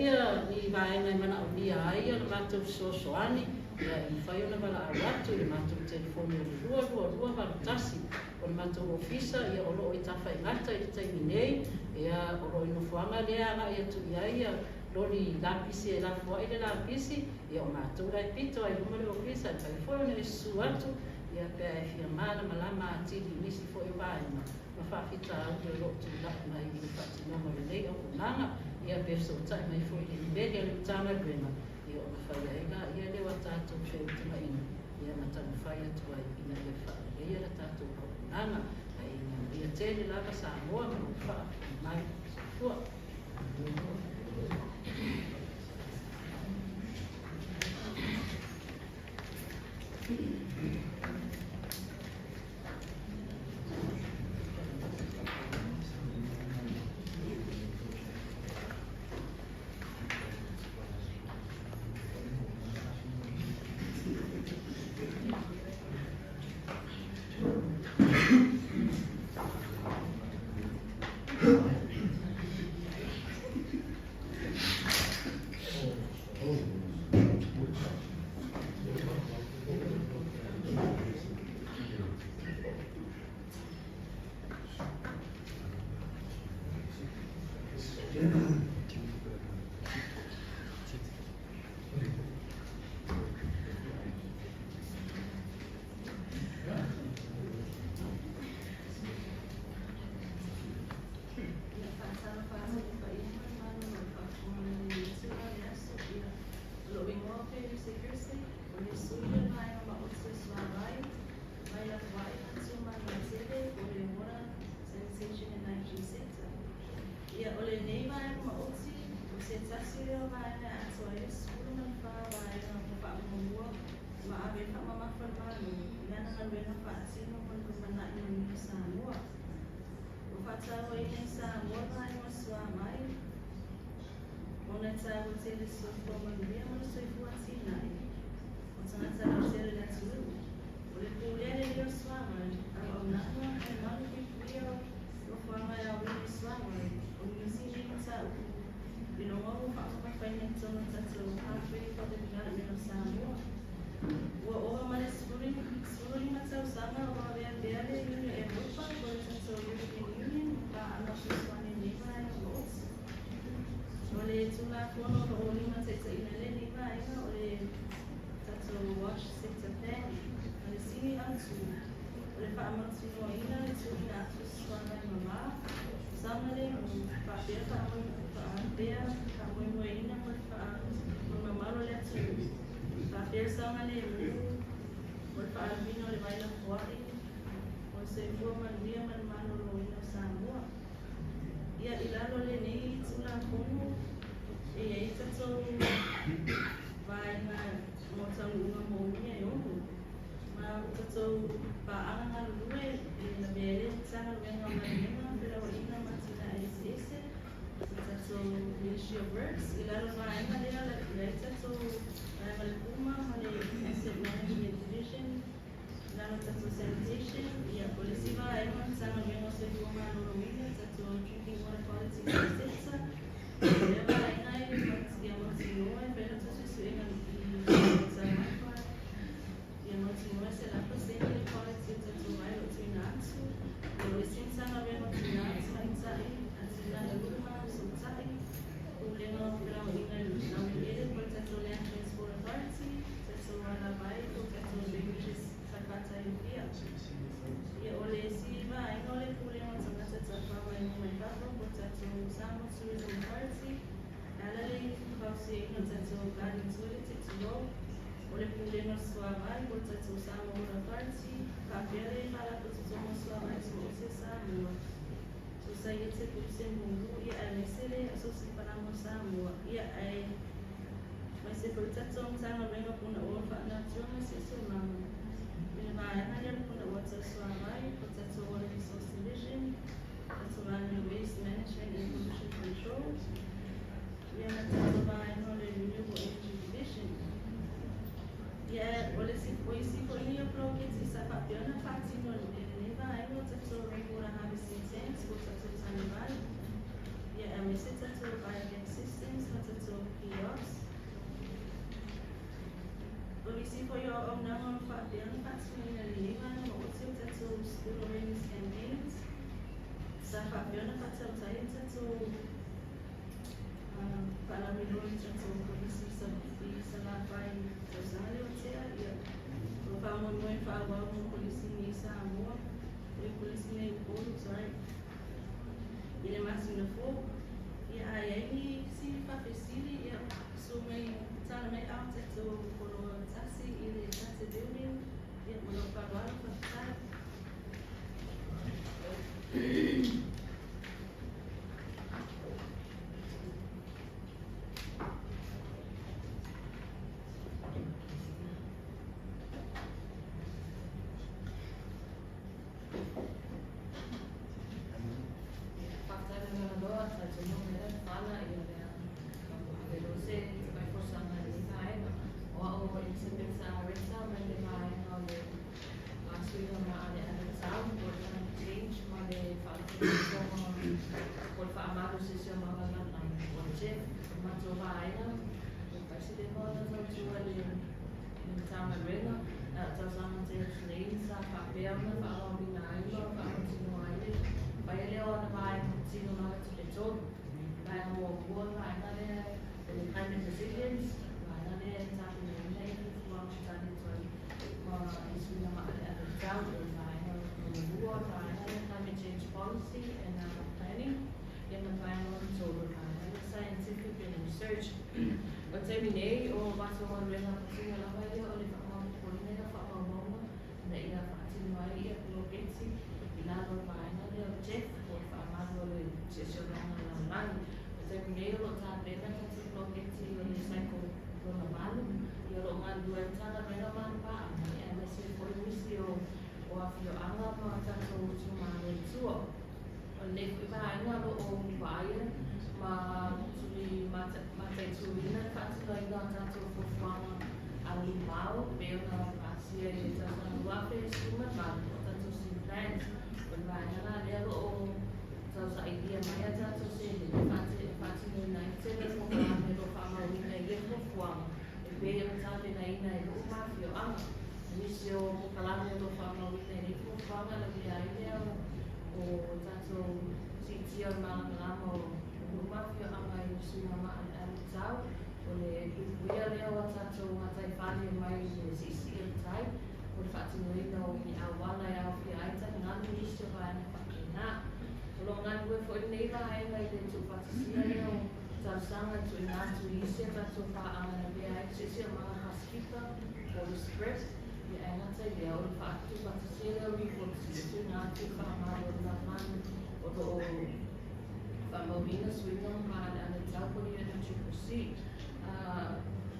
Speaker 6: ni vaega e manaomia ai le matou fesoasoani, ia e mafai ona valaau atu i le matou telefoni o le 22281. O le matou ofisa, ia o lo o i Tafaigata i le taimi nei, ia o lo o i nofoaga lea e agai atu i ai loli lapisi e lafoai le lapisi, ia o matou la e pito ai i luma le ofisa, e mafai foi ona e susu atu, ia pe a e fia malamalama atili i nisi foi o vaega ma faafitauli o lo o tulai mai i le faatinoga o lenei auaunaga, ia pe fesootai mai foi i le imeli a le Matagaluega, ia ona fai ai laia lea o a tatou feutagaiga, ia ma taumafai atu ai ina ia faaleleia le tatou auaunaga. Ae ia manuia tele lava Samoa ma lou faafofoga mai. Soifua.
Speaker 3: Ia, faatalofa atu i le paia ma le mamalu o le faafofoga mai i lenei itula o le aso. Ia, o lou igoa o Felice Kersey, o le sui o le Vaega Maoti o le Suavai mai Lafua'i ma Tuamanuatele po o le Water, Sanitation and Hygiene Sector. Ia, o lenei Vaega Maoti, o se tasi lea o vaega e atoa ai le 14 vaega ua faamuamua ua ave ai faamamafa a le Malo i lana.
Speaker 7: galuega faatino mo le lumanai manuia o Samoa. Ua faatauaina i Samoa le vaega o le suavai, ona e taua tele i le soifua manuia ma le soifua atinae o tagata lautele o le atunuu. O le pulea lelei o le suavai, auaunaga ma le malupuipuia o nofoaga e aoina ai suavai, o nisi nei mataupu iloga ua faamamafaina i totonu o le tatou Pathway for the Development of Samoa. Ua ova ma le 15 tausaga o avea pea le Iuni o Europa po o le tatou European Union ma paaga fesoasoani i lenei vaega maoti. O le Tulafono o lo o limataitaiina ai lenei vaega o le tatou Wash Sector Plan ma le sini autu o le faamautinoaina le tuuina atu o se suavai mama, saogalemu, faapea faamoemoeina mo le mamalu o le atunuu, faapea le saogalemu mo le faaaluina o le vai lafoai mo le soifua manuia ma le maloloina o Samoa. Ia, i lalo o lenei Tulafono, e i ai tatou vaega mo taunuuga moomia e 6, ma o tatou paaga galulue e lavea ai le Matagaluega o Galuega, Felauaiga ma Atinae Eseese, le tatou Ministry of Works. I lalo o le vaega lea, e i ai tatou vaega o le PUMA ma le Asset Management Division, i lalo o tatou sanitation. Ia, o le isi vaega o le Matagaluega o Soifua Maloloina, le tatou Drinking Water Quality Sector. O lea vaega ia mautinoa e fai le tatou suesuega i taumafa, ia mautinoa e 100% le quality o tatou vai o lo o tuuina atu. O isi Matagaluega o Tina ma Tamaitai, Atinae o Nuu ma Fesootai, Pulega o Felauaiga i le Laueleele po o le tatou Land Transport Authority, tatou alavai po o tatou drainages faipata i Apia. Ia, o le isi vaega o le Pulega o Tagata Tafafao Maimoa mai Fafo po o le tatou Samoa Tourism Authority, e ala le fausiaina o tatou garden toilets e tulou, o le Pulega o le Suavai po o le tatou Samoa Water Authority, faapea le Faalapotopotoga o Suavai Tumaoti o Samoa, Sosaiete Puluse Mumu, ia aemaise le Asosi Palama o Samoa, ia aemaise foi le tatou Matagaluega o Punaoa Faalenatura ma Siosiomaga. I le vaega lea o le Punaoa Tau Suavai po o le tatou Water Resource Division, tatou vaega o le Waste Management and Pollution Control, ia ma le tatou vaega o le Renewable Energy Division. Ia, o le o isi foi nei o poloketi sa faapea ona faatino e lenei vaega o tatou rainwater harvesting tanks po o tatou tanevai, ia aemaise tatou biogas systems ma tatou kiosks. O nisi foi o auaunaga o lo o faapea ona faatinoina e lenei vaega maoti o tatou school awareness campaigns sa faapea ona faatautai le tatou faalauiloa i tatou kolisi i Salafai i le tausaga lea ua tea. Ia, o lo o faamoemoe e faaauau mo kolisi nei i Samoa, o le kolisi nei i Upolu, sorry, i le masina fou. Ia, a i ai nisi faafesili, ia, susu mai, tala mai ao tatou poloa tasi i le Tata Building. Ia, ma lou faaaloalo, faafetai.
Speaker 8: Faafetai mo le avanoa, talitonu lea e fala ia lea le se mai folasaga i lenei vaega. O au o Elizabeth Reta mai le vaega o le suiga maaleale o le tau po o le climate change ma le faalapotopotoga po o le faamalosiosiomaga lalolagi po o le GEF. O le matou vaega, ua tasi leva ona tautua i le Matagaluega na o tausaga tele atu nei sa faapea ona faaauauina ai ma faamautinoa ai le faia lea o ana vaega patino lava e tolu. Vaega muamua, o le vaega lea o le climate resilience, vaega lea e tapenaina i fuafuaga tali atu ai ma i suiga maaleale o le tau. O le vaega lona lua, o le vaega lea climate change policy and planning, ia ma le vaega lona tolu, o le vaega lea scientific and research. O le taimi nei, o matou galuega patino lava ia o le faamaopoopoina ia o faamaumauga ina ia faatino ai ia poloketi i lalo o le vaega lea o le GEF po o le faamalu o le siosiomaga lalolagi. O le taimi nei o lo o tapena tatou poloketi o le cycle lona valu, ia o lo o galulue ai Matagaluega ma ana paaga, aemaise foi nisi o afioaga ma tatou itumalo i tua. O lenei foi vaega o lo o vaaia ma tuli mataituina le faatinoina o tatou fuafuaga alumamao e pei ona pasia i le tausaga 2018 o tatou SIM plans. O le vaega la lea o lo o tausailia mai a tatou seleni e faatinoina ai le tele o polokalame o lo o faamauina i ia fuafuaga e pei ona tapenaina e nuu ma afioaga. O nisi o polokalame o lo o faamauina i nei fuafuaga e lavea ai lea o tatou siitia o le malamalama o nuu ma afioaga i suiga maaleale tau, o le puipuia lea o a tatou gataifale mai le siisii o le tai, o le faatinoina o ni auala e aofia ai taligalu ma nisi o vaega faapena. O lo o galulue foi lenei vaega i le tuufaatasia lea o talosaga e tuuina atu i isi a tatou paaga e lavea ai le Siosiomaga Pasifika po o le SPREP, ia ae gata i lea o le tuufaatasia lea o lipoti e tuuina atu i le faamalo o le lalolagi o lo o faamauina suiga ma maaleale tau po o le UNFCCC.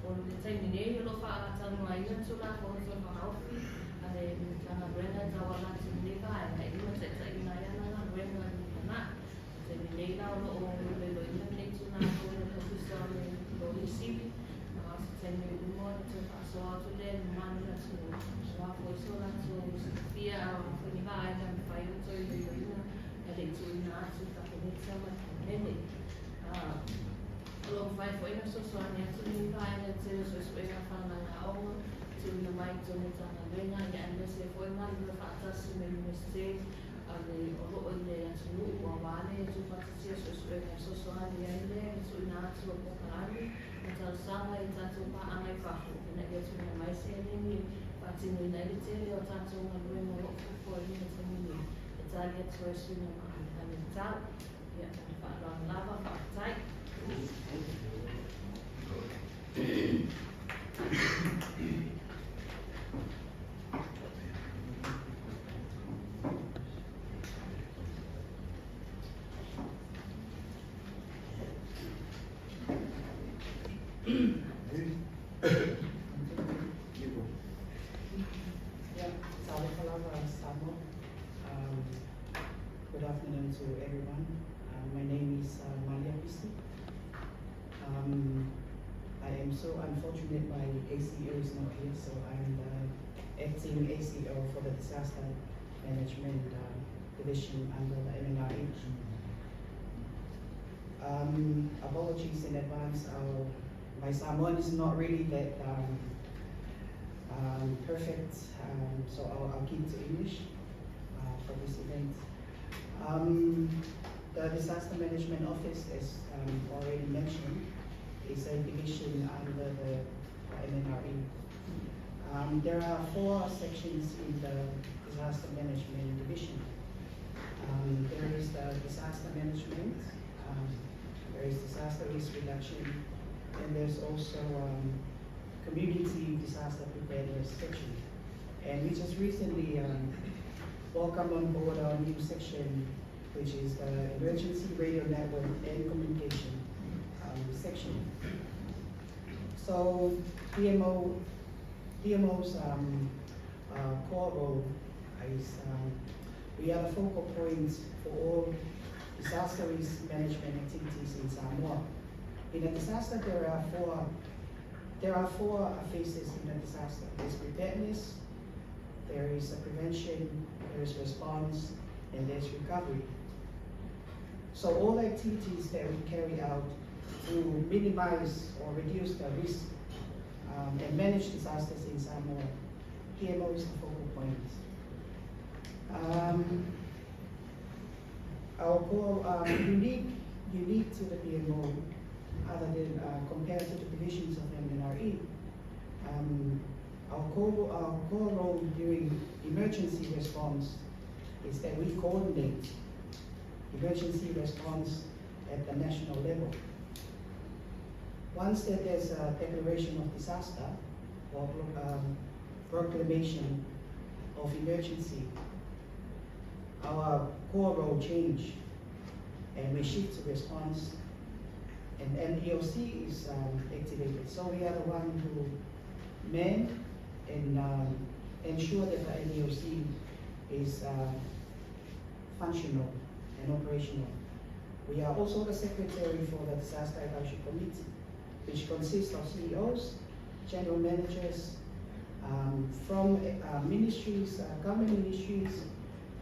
Speaker 8: O le taimi nei o lo o faatalanoaina le Tulafono Tau Faaofi a le Matagaluega e tauala atu i lenei vaega e limataitaiina ai ana galuega i le lumanai. O le taimi nei la o lo o iloiloina lenei Tulafono e le Ofisa o le Loia Sili, ma o se taimi oi luma ona toe faasoa atu lea i le mamalu o le atunuu aua foi so latou silafia a o a foi ni vaega e mafai ona toe iloiloina ae le i tuuina atu i le Kapeneta ma le Palemene. O lo o mafai foi ona fesoasoani atu lenei vaega i le tele o suesuega fanauga aoga tuuina mai i totonu o Matagaluega ia aemaise ai foi galulue faatasi ma Iunivesite a le o lo o i le atunuu aua le tuufaatasia o suesuega e fesoasoani ai lea i le tuuina atu o polokalame ma talosaga i tatou paaga i fafo ina ia tuuina mai seleni e faatinoina ai le tele o tatou galuega o lo o fuafuaina i le taimi nei e tali atu ai i suiga maaleale tau. Ia, ma le faaaloalo lava, faafetai.
Speaker 2: Yeah, Talofa lava Samoa. Good afternoon to everyone. My name is Malia Pisi. I am so unfortunate my ACO is not here, so I'm the acting ACO for the Disaster Management Division under the MNRE. Apologies in advance. My Samoan is not really that perfect, so I'll keep to English for this event. The Disaster Management Office, as already mentioned, is a division under the MNRE. There are 4 sections in the Disaster Management Division. There is the disaster management, there is disaster risk reduction, and there's also community disaster preparedness section. And we just recently welcomed on board our new section, which is the Emergency Radio Network and Communication section. So PMO's core role is we are the focal point for all disaster risk management activities in Samoa. In a disaster, there are four phases in a disaster. There's preparedness, there is a prevention, there is response, and there's recovery. So all the activities that we carry out to minimize or reduce the risk and manage disasters in Samoa, PMO is the focal point. Our core, unique to the PMO, other than compared to the divisions of MNRE, our core role during emergency response is that we coordinate emergency response at the national level. Once that there's a declaration of disaster or proclamation of emergency, our core role change and we shift to response, and MEOC is activated. So we are the one who man and ensure that the MEOC
Speaker 9: is functional and operational. We are also the secretary for the Disaster Advisory Committee, which consists of CEOs, general managers from ministries, government ministries,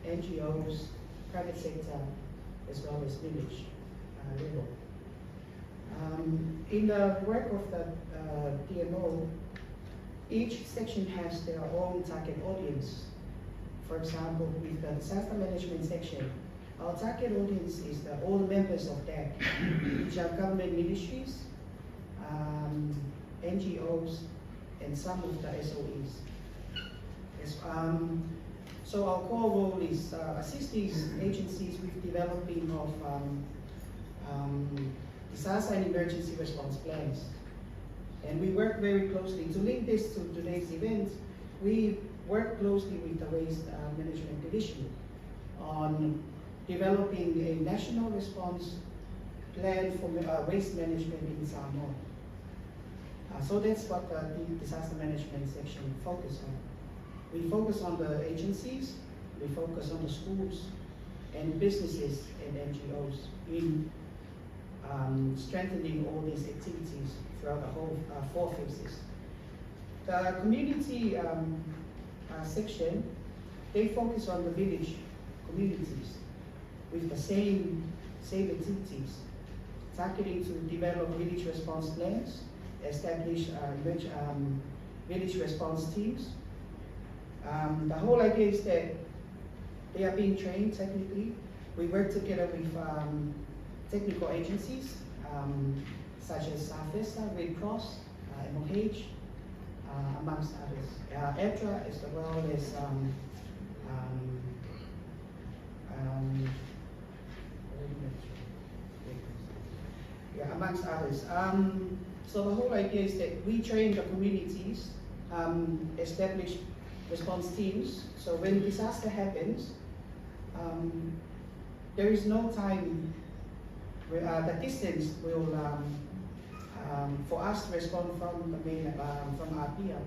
Speaker 9: NGOs, private sector, as well as village level. In the work of the DMO, each section has their own target audience. For example, with the disaster management section, our target audience is all members of DAC, which are government ministries, NGOs, and some of the SOEs. So our core role is assist these agencies with developing of disaster and emergency response plans. And we work very closely. To link this to today's event, we work closely with the Waste Management Division on developing a national response plan for waste management in Samoa. So that's what the disaster management section focus on. We focus on the agencies, we focus on the schools and businesses and NGOs in strengthening all these activities throughout the whole 4 phases. The community section, they focus on the village communities with the same activities, targeting to develop village response plans, establish village response teams. The whole idea is that they are being trained technically. We work together with technical agencies such as SAFESA, Red Cross, MOH, amongst others. ADRA as well as amongst others. So the whole idea is that we train the communities, establish response teams. So when disaster happens, there is no time. The distance will for us to respond from the main, from Apia.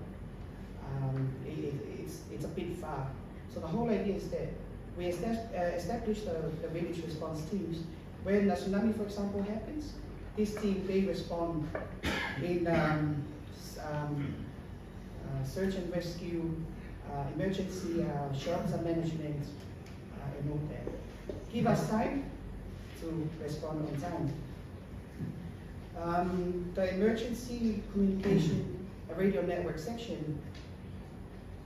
Speaker 9: It's a bit far. So the whole idea is that we establish the village response teams. When a tsunami, for example, happens, this team, they respond in search and rescue, emergency shelter management, and all that. Give us time to respond on time. The emergency communication radio network section,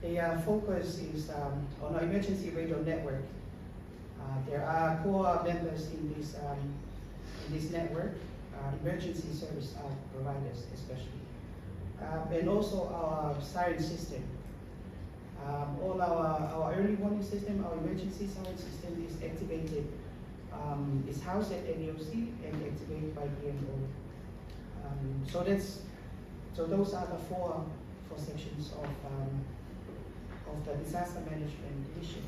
Speaker 9: the focus is on our emergency radio network. There are core members in this network, emergency service providers especially, and also our siren system. All our early warning system, our emergency siren system is activated, is housed at NEOC and activated by DMO. So those are the four sections of the disaster management division.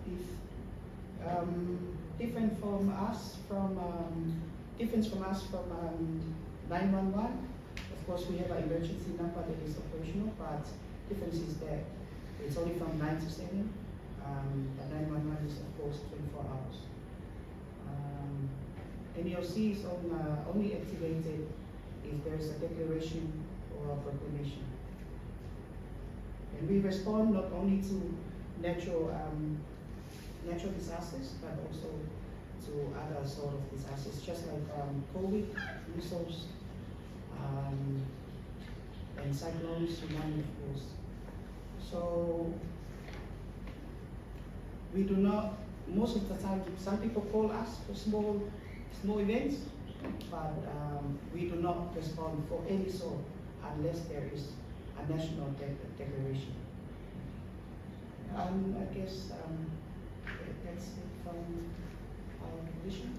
Speaker 9: If different from us from difference from us from 911, of course we have an emergency number that is operational, but difference is that it's only from 9 to 7. The 911 is of course 24 hours. NEOC is only activated if there is a declaration or a proclamation. And we respond not only to natural disasters, but also to other sort of disasters, just like COVID, measles, and cyclones, tsunami, of course. So we do not, most of the time, some people call us for small events, but we do not respond for any sort unless there is a national declaration. I guess that's it from our division.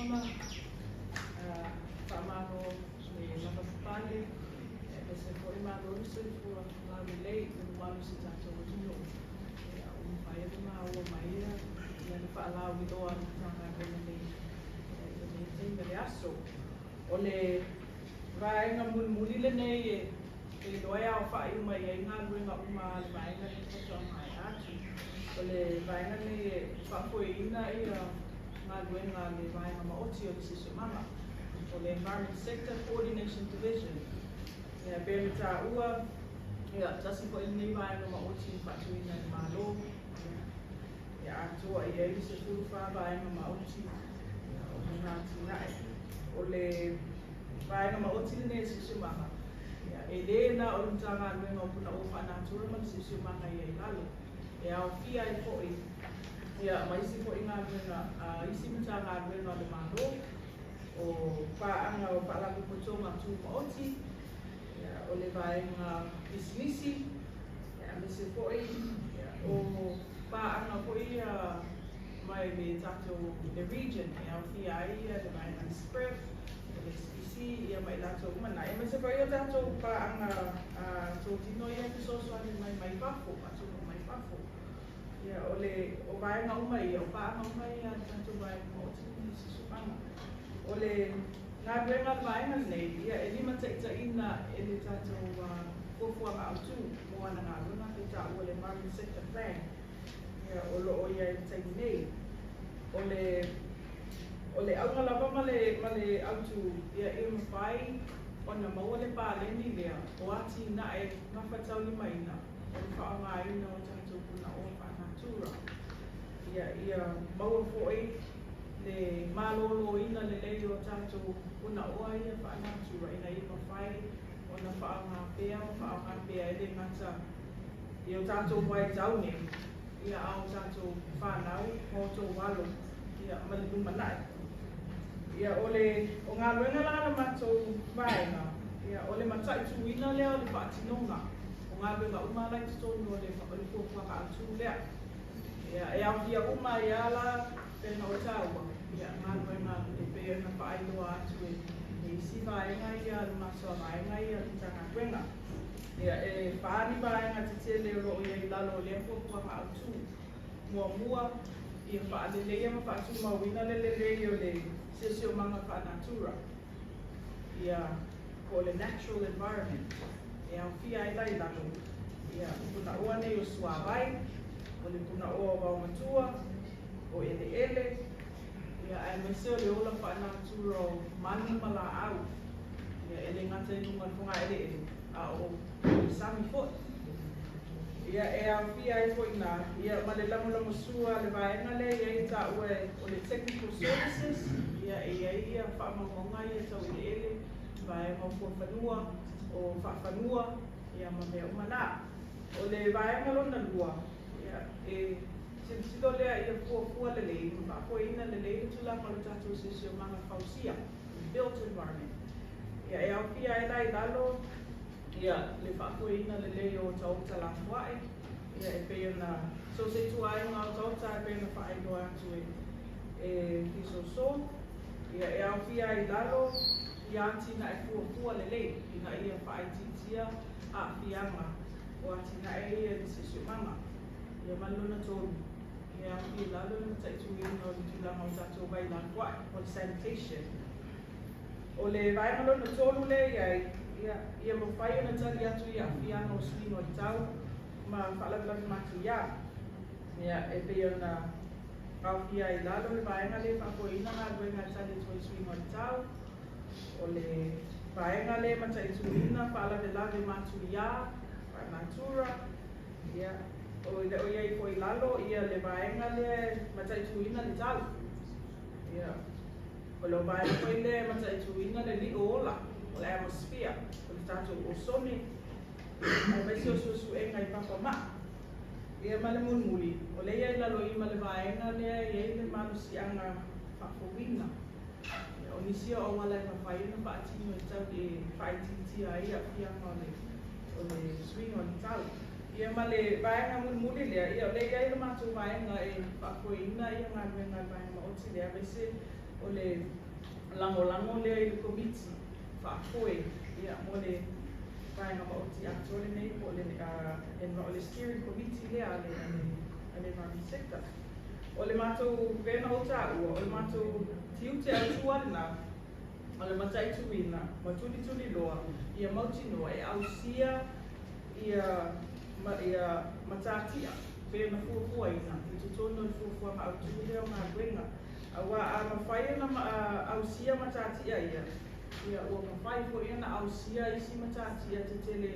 Speaker 3: Tama. Faamalo le lavapapale aemaise foi malo le soifua laulelei i le mamalu o si tatou atunuu. Ia, ua mafai ona maua mai ia le faalauiloa a le Matagaluega nei i lenei taimi o le aso. O le vaega mulimuli lenei e iloa e aofai uma i ai galuega uma a le vaega lea faatoa maea atu. O le vaega lenei e faafoeina ia galuega a le Vaega Maoti o le Siosiomaga, o le Environment Sector Coordination Division. Ia, e pei ona taua, ia, tasi foi lenei vaega maoti na faatuina e le Malo, ia, e atoa i ai le 14 vaega maoti o lona atinae. O le vaega maoti lenei o le Siosiomaga, ia, e le na o le Matagaluega o Punaoa Faanatura ma le Siosiomaga i ai i lalo, e aofia ai foi ia ma isi foi galuega a isi Matagaluega a le Malo, o paaga o Faalapotopotoga Tumaoti, ia, o le vaega pisinisi, ia, aemaise foi ia, o paaga foi ia mai le tatou le region e aofia ai ia le vaega le SPREP, o le SPC, ia ma i latou uma na. Aemaise foi o tatou paaga totino ia e fesoasoani mai mai fafo, atunuu mai fafo. Ia, o le o vaega uma ia, o paaga uma ia a le tatou vaega maoti ma le siosiomaga. O le galuega a le vaega lenei, ia e limataitaiina e le tatou fuafuaga autu mo ana galuega pe taua le Environment Sector Plan, ia, o lo o i ai i le taimi nei. O le o le auga lava ma le ma le autu, ia ia mafai ona maua le paleni lea o atinae gafataulimaina o le faaaogaina o tatou punaoa faanatura. Ia ia maua foi le maloloina lelei o tatou punaoa ia faanatura ina ia mafai ona faaaoga pea ma faaaoga pea e le gata i o tatou vaitau nei, ia a o tatou fanau ma outou alo, ia, ma le lumanai. Ia, o le o galuega la a le matou vaega, ia, o le mataituina lea o le faatinoga o galuega uma la i totonu o le o le fuafuaga autu lea. Ia, e aofia uma ai lava la pei ona ou taua, ia, galuega e pei ona faailoa atu e e isi vaega ia a le matou vaega ia a le Matagaluega. Ia, e fa ni vaega tetele o lo o i ai i lalo o lea fuafuaga autu. Muamua, ia faaleleia ma faatumauina le lelei o le siosiomaga faanatura, ia, po o le natural environment, e aofia ai la i lalo, ia, punaoa nei o suavai, o le punaoa o vaomatua, o eleele, ia, aemaise o le ola faanatura o manu ma laau, ia, e le gata i luga o le fogaeleele, a o le sami foi. Ia, e aofia ai foi i ina, ia, ma le lagolagosua a le vaega lea e i ai e taua o le Technical Services, ia, e i ai ia faamaumauga ia tau eleele, vaega o fuafanua, o faafanua, ia, ma mea uma na. O le vaega lona lua, ia, e silasilo lea ia fuafua lelei ma faafoeina lelei le tulaga o le tatou siosiomaga fausia, built environment. Ia, e aofia ai la i lalo ia le faafoeina lelei o otaota lafoai, ia e pei ona so o se ituaiga otaota e pei ona faailoa atu e e Fisoso, ia e aofia ai i lalo ia atinae fuafua lelei ina ia faaitiitia aafiaga o atinae ia i le siosiomaga. Ia ma le lona tolu, ia e aofia i lalo le mataituina o le tulaga o tatou vai lafoai, po o le sanitation. O le vaega lona tolu lea e i ai, ia, ia mafai ona tali atu i aafiaga o suiga o le tau ma faalavelave matuia. Ia, e pei ona aofia ai i lalo le vaega lea e faafoeina galuega e tali atu ai i suiga o le tau, o le vaega lea e mataituina faalavelave matuia, faanatura, ia, o le o i ai foi i lalo ia le vaega lea e mataituina le tau. Ia, O le vaega foi lea e mataituina le lio ola, o le atmosphere, o le tatou osone, aemaise o suesuega i papa maa. Ia ma le mulimuli, o lea i ai lalo i ma le vaega lea e i ai le malosiaga faafouina. Ia, o nisi o auala e mafai ona faatino e tau e faaitiitia ai aafiaga o le o le suiga o le tau. Ia ma le vaega mulimuli lea, ia o lea e i ai le matou vaega e faafoeina ia galuega a le vaega maoti lea, aemaise.
Speaker 2: O le lagolago lea i le Komiti Faafoe ia mo le Vaega Maoti atoa lenei po o le o le Steering Committee lea a le a le Environment Sector. O le matou, pei ona ou taua, o le matou tiute autu lava lena, o le mataituina ma tulituliloa ia mautinoa e ausia ia ia matatia pei ona fuafuaina i totonu o le fuafuaga autu lea o galuega. Aua a mafai ona ausia matatia ia, ia ua mafai foi ona ausia isi matatia tetele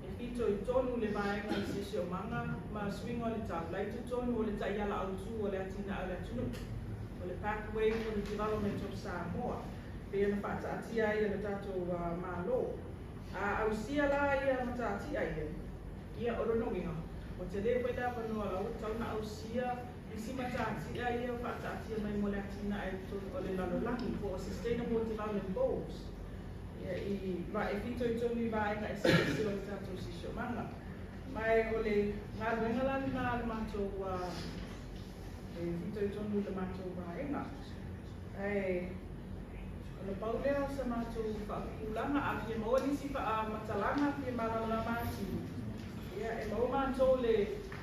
Speaker 2: e fitoitonu i le vaega o le siosiomaga ma suiga o le tau la i totonu o le taiala autu o le atinae o le atunuu, o le Pathway for the Development of Samoa, pei ona faataatia ai e le tatou Malo. A ausia la ia matatia ia, ia o lona uiga, ua tele foi le avanoa la ua tatau ona ausia isi matatia ia faataatia mai mo le atinae i totonu o le lalolagi po o Sustainable Development Goals, ia i e fitoitonu i vaega eseese o le tatou siosiomaga. Ma o le galuega la lena a le matou e fitoitonu i le matou vaega. Ae ona pau lea o sa matou faapupulaga, a fia maua nisi faamatalaga, fia malamalama atili, ia e maua matou le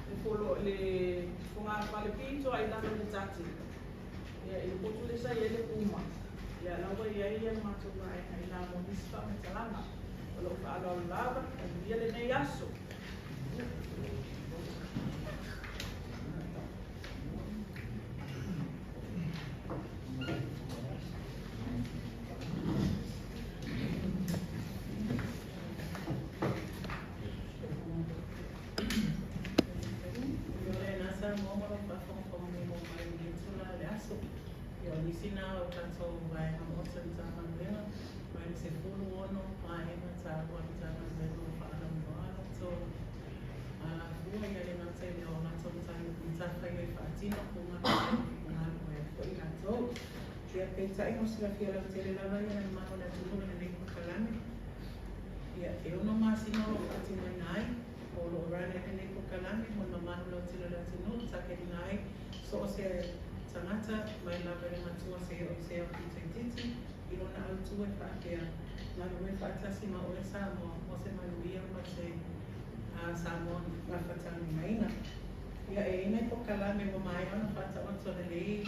Speaker 2: le le fogafale pito lava i lalo o le tate, ia i le potu lea sa i ai le puma, ia la ua i ai le matou vaega i ina mo nisi faamatalaga. O lou faaaloalo lava, manuia lenei aso. Ia o lena Samoa ma lou faafogafoga muamua mai i lenei itula o le aso. Ia o nisi na o tatou vaega maota i le Matagaluega mai le 16 vaega taua a le Matagaluega ua faalauiloa a latou alafua ia le gata i lea o latou matafaioi faatino po o galulue ai foi latou. Ia peitai mo silafia lautele lava ia le mamalu o le atunuu i lenei polokalame. Ia e 6 masina o lo o faatinoina ai o lo o run ai lenei polokalame mo le mamalu lautele o le atunuu takelina ai so o se tagata mai lava i le matua seia oo i se aupito itiiti i lona autu e faapea, Galulue faatasi ma oe Samoa mo se manuia ma se Samoa gafataulimaina. Ia e i ai nai polokalame ua maea ona faataoto lelei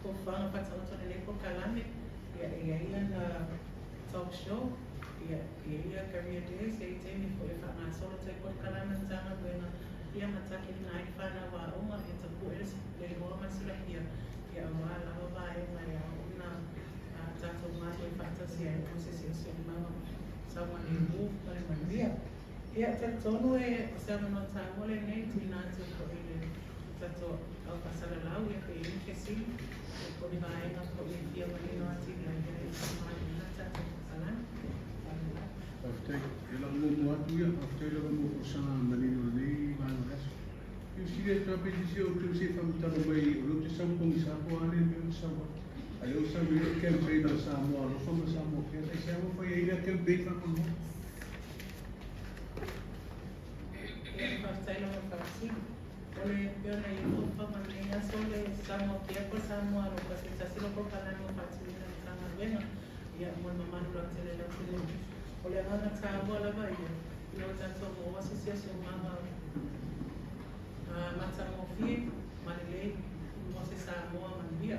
Speaker 2: fuafuaga faataoto lenei polokalame, ia e i ai lana talk show, ia e i ai ia career days, e i ai taimi foi e faagasolo atu ai polokalame a le Matagaluega, ia ma takelina ai fanau aoga e tapue le igoa ma le silafia, ia aua lava vaega e ao ona tatou galulue faatasi ai mo se siosiomaga saogalemu ma le manuia. Ia, e talitonu e o se avanoa taua lenei e tuuina atu foi i le tatou au faasalalau, ia pe i ai ni fesili, ia po o ni vaega foi e fia manino atili ai e faamalamalama tatou polokalame.
Speaker 10: Faafetai. Ia lau muamua atu ia, faafetai lava mo folasaga manino o lenei vaega o le aso. Ia fesili atu lava pe sisi o outou se i faamatala mai o lea ou te sau pogisa po o a lea mea ou te sau ai. A lea ua sau nei le campaign a le Samoa Alofa ma Samoa Care, aisea ua fai ai lea campaign faamolemole?
Speaker 2: Ia, faafetai lava Faasili. O le pei ona i ai fuafuaga i lenei aso le Samoa Care po o le Samoa Alofa, se tasi lea o polokalame ua faatuina e le Matagaluega ia mo le mamalu lautele o le atunuu. O le agaga taua lava ia, ina ua tatou maua se siosiomaga matagofie ma lelei mo se Samoa manuia.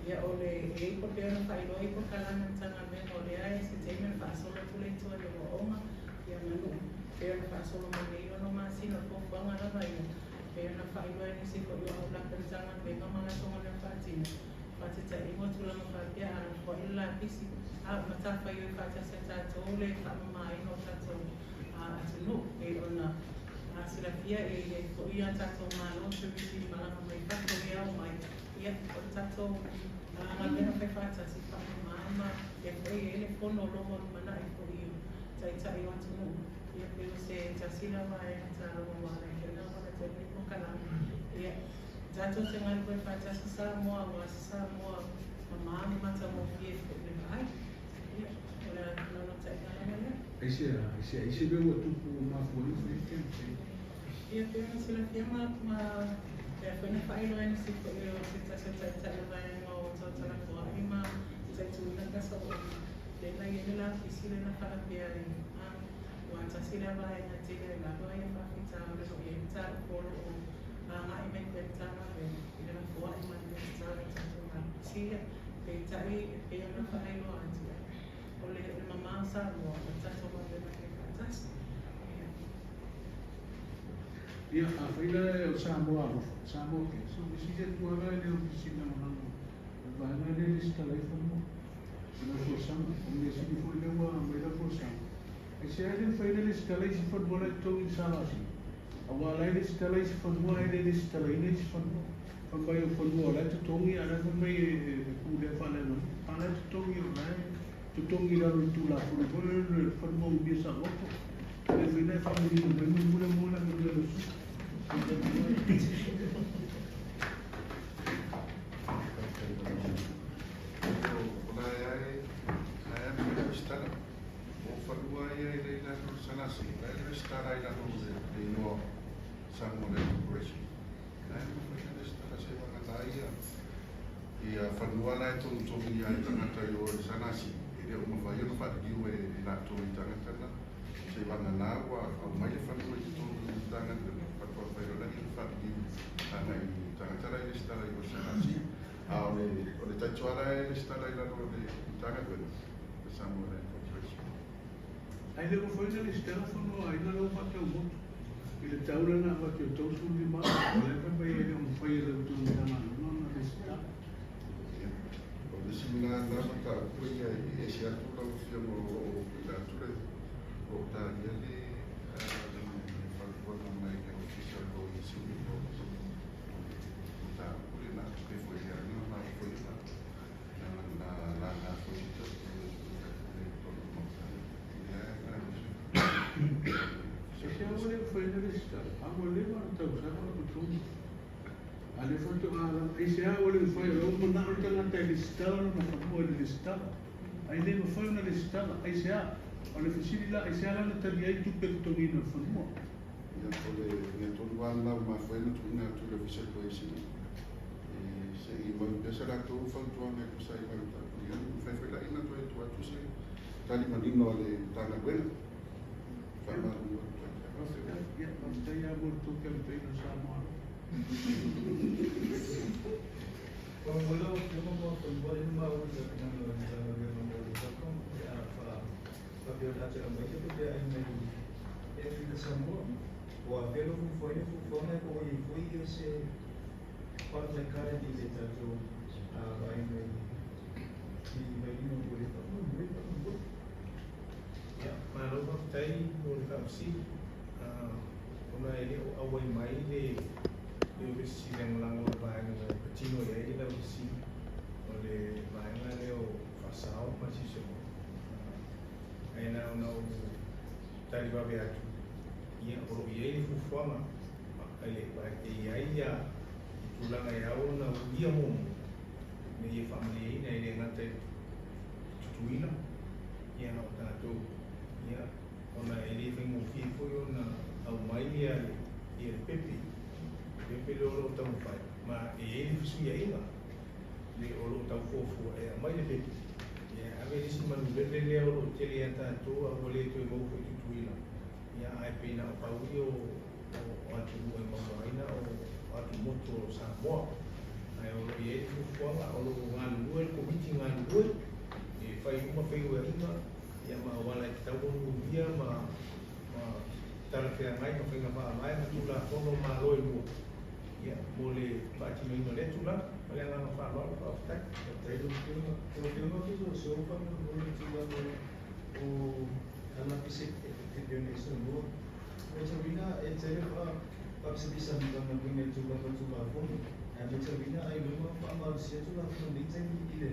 Speaker 2: Ia o le e i ai pei ona faailoa i polokalame a le Matagaluega o lea e se taimi ona faasolo atu le itu a le aoaoga ia ma nuu pei ona faasolo mai nei 6 masina. O le fuafuaga lava ia pei ona faailoa e nisi foi o aulape a le Matagaluega ma latou galuega faatino faataitaiga o tulaga faapea a nofoai le lapisi a o matafaioi faatasi a tatou le faamamaina o tatou atunuu pei ona silafia e i ai foi a tatou Malo turisi malaga mai fafo ia ao mai. Ia, o le tatou galuega fai faatasi, faamama ma ia foi e i ai le fono o loma o lumanai foi o taitai o atunuu, ia pei o se tasi lea vaega taua ua ala ai foi ona avatu ai lenei polokalame. Ia, tatou te galulue faatasi Samoa aua se Samoa mama ma matagofie foi i le vaai. Ia, o le naunautaiga lava lea.
Speaker 10: Aisea, aisea, aisea mea ua tupu ua mafua ai ona fai le campaign?
Speaker 2: Ia, pei ona silafia ma, ma, lea foi na faailoa e nisi foi o se tasi o taitai o vaega o matou talafoa'i ma mataituina tasao'oga lea na i ai le lapisi lea na faalapea ai a ua tasi lea vaega tele ai lava ia faafitauli o loo iai mataupu o loo aga'i mai pea le Matagaluega i le lafoa'i ma le Minisita o le tatou lapisi ia. Peitai e pei ona faailoa atu o le mamā o Samoa o le tatou galuega e faifaatasi.
Speaker 10: Ia, afai la o Samoa alofa, Samoa Care, so fesili atu lava la i le Ofisa Lagolago o le vaega lea e resitala ai fanua i lau folasaga. O le mea sili foi lea ua aumai lau folasaga, aisea e le mafai ona resitala isi fanua la e totogi i le SLC? Aua o la e resitala isi fanua ae le resitalaina isi fanua. Fai mai o fanua o la e totogi ae o la e fai mai e pulea faaleaganuu. A o la e totogi o la e totogi i lalo o le Tulafono foi lea o le Fanua Umia Saoloto. Pe le mafai ona e faamanino mai mulimuli mo le avanoa i lou sui usufono.
Speaker 5: O la e lava e mafai ona resitala. O fanua ia e le i lalo o le SLC, la e resitala i lalo o le igoa Samoa Land Corporation. La e mafai ona resitala seivagana ia fanua la e togitogi ai tagata i o i le SLC, e le o mafai ona faaliliu e latou i tagata na. Seivagana ua aumai le fanua i totonu o le Matagaluega, faatoa mafai loa lea ona faaliliu agai i tagata la e resitala i o i le SLC. A o le taitoa la e resitala i lalo o le Matagaluega, le Samoa Land Corporation.
Speaker 10: Ae le mafai ona resitala fanua a aiga la ua faatau motu i le tau lea na avatu e $35,000, o la e fai mai e le o mafai e la outou Matagaluega ona resitala.
Speaker 5: Ia, o le isi lena mataupu ia e ese atu lau Afioga o lo o tuuina atu le o lo o talia le fautuaga mai le Ofisa o le Loia Sili o le mataupu lena pe foi le aga ma foi na laga foi se totonu o le Maota lea
Speaker 10: Aisea ua le mafai ona resitala? A ua leva ona tausaga o totogi. A lea faatoa lava, aisea ua le mafai? O la ua manao le tagata e resitala lona fanua i le resitala, ae le mafai ona resitala. Aisea? O le fesili la, aisea la na tali ai tupe totogiina o le fanua?
Speaker 5: Ia, o le mea tonu lava lena ua mafua ai ona tuuina atu i le Ofisa o le Loia Sili se i mau pea sa latou fautuaga e tusa ai ma le mataupu. Ia, mafai foi la ona toe tuu atu se tali manino a le Matagaluega. Faamalulu atu ai.
Speaker 10: Faafetai, ia, faafetai lava mo le tou campaign o Samoa alofa.
Speaker 11: Lau Afioga mo fanua lea na maua i le finagalo o le Matagaluega mo le Telcom pe a faapea o le a toe aumai ia tupe ai mai Air Samoa. Ua afea lou fuafuaina fuafuaga po o i ai foi ia se qualified i le tatou vaega i Vailima mo le faamoemoe faamoemoe.
Speaker 4: Ia, malo faafetai mo le faafesili. Ona e le o auai mai le Ofisa Sili Lagolago o le vaega na patino i ai lau fesili, o le vaega lea o faasao ma le siosiomaga. Ae na ona ou tali vave atu, ia, o lo o i ai le fuafuaga e i ai ia i tulaga e ao ona uia muamua ina ia faamalieina e le gata i le tutuila ia o tatou, ia, ona e le faigofie foi ona aumai ia le pepe lea o lo o taumafai ma e i ai le fesuiaiga le o lo o tau fuafua e aumai le pepe ia ave le isi manulele lea o lo o tele ia tatou a ua le toe maua foi tutuila ia ae pei na o pau ia o atunuu e maua o atumotu o Samoa. Ae o lo o i ai le fuafuaga o lo o galulue le komiti galulue e fai uma feiloaiga ia ma auala e tatau ona uia ma talafeagai ma faiga faavae ma Tulafono o Malo e lua ia mo le faatinoina o lea tulaga. Ma le agaga faaaloalo, faafetai.
Speaker 11: Faafetai lau Afioga. Lau Afioga ou te soso faamolemole i le tulaga o lapisi e pei ona e saunoa. Matauina e tele faapisapisa a Matagaluega i tulaga o Tulafono. Ae matauina ailoga faamalosia Tulafono nei taimi i le